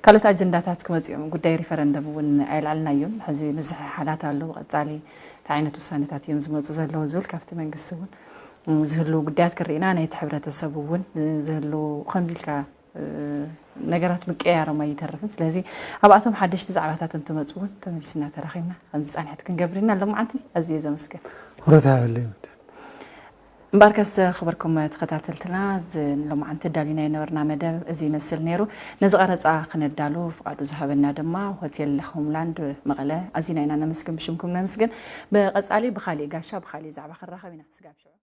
ካልኦት ኣጀንዳታት ክመፁ እዮም። ጉዳይ ሪፈረንደም እውን ኣየልዓልናዮን። ሕዚ ምዝሕሓላት ኣሎ። ብቐፃሊ እንታይ ዓይነት ውሳነታት እዮም ዝመፁ ዘለዉ ዝብል ካብቲ መንግስቲ እውን ዝህልዉ ጉዳያት ክርኢና ናይቲ ሕብረተሰብ እውን ዝህልዉ ከምዚ ኢልካ ነገራት ምቅያሮም ኣይተርፍን። ስለዚ ኣብኣቶም ሓደሽቲ ዛዕባታት እንትመፁ እውን ተመሊስና ተራኺብና ከምዚ ፃንሕቲ ክንገብር ኢና። ሎማዓንቲ ኣዝየ ዘመስገን። ክብረት ይሃበለይ። እምበኣርከስ ክበርኩም ተኸታተልትና ሎማዓንቲ ዳሊና የነበርና መደብ እዚ ይመስል ነይሩ። ነዚ ቀረፃ ክነዳሉ ፍቓዱ ዝሃበና ድማ ሆቴል ሆምላንድ መቐለ ኣዚና ኢና ነመስግን። ብሽምኩም ነመስግን። ብቐፃሊ ብካሊእ ጋሻ ብካሊእ ዛዕባ ክራኸብ ኢና። ስጋብ ሽዑ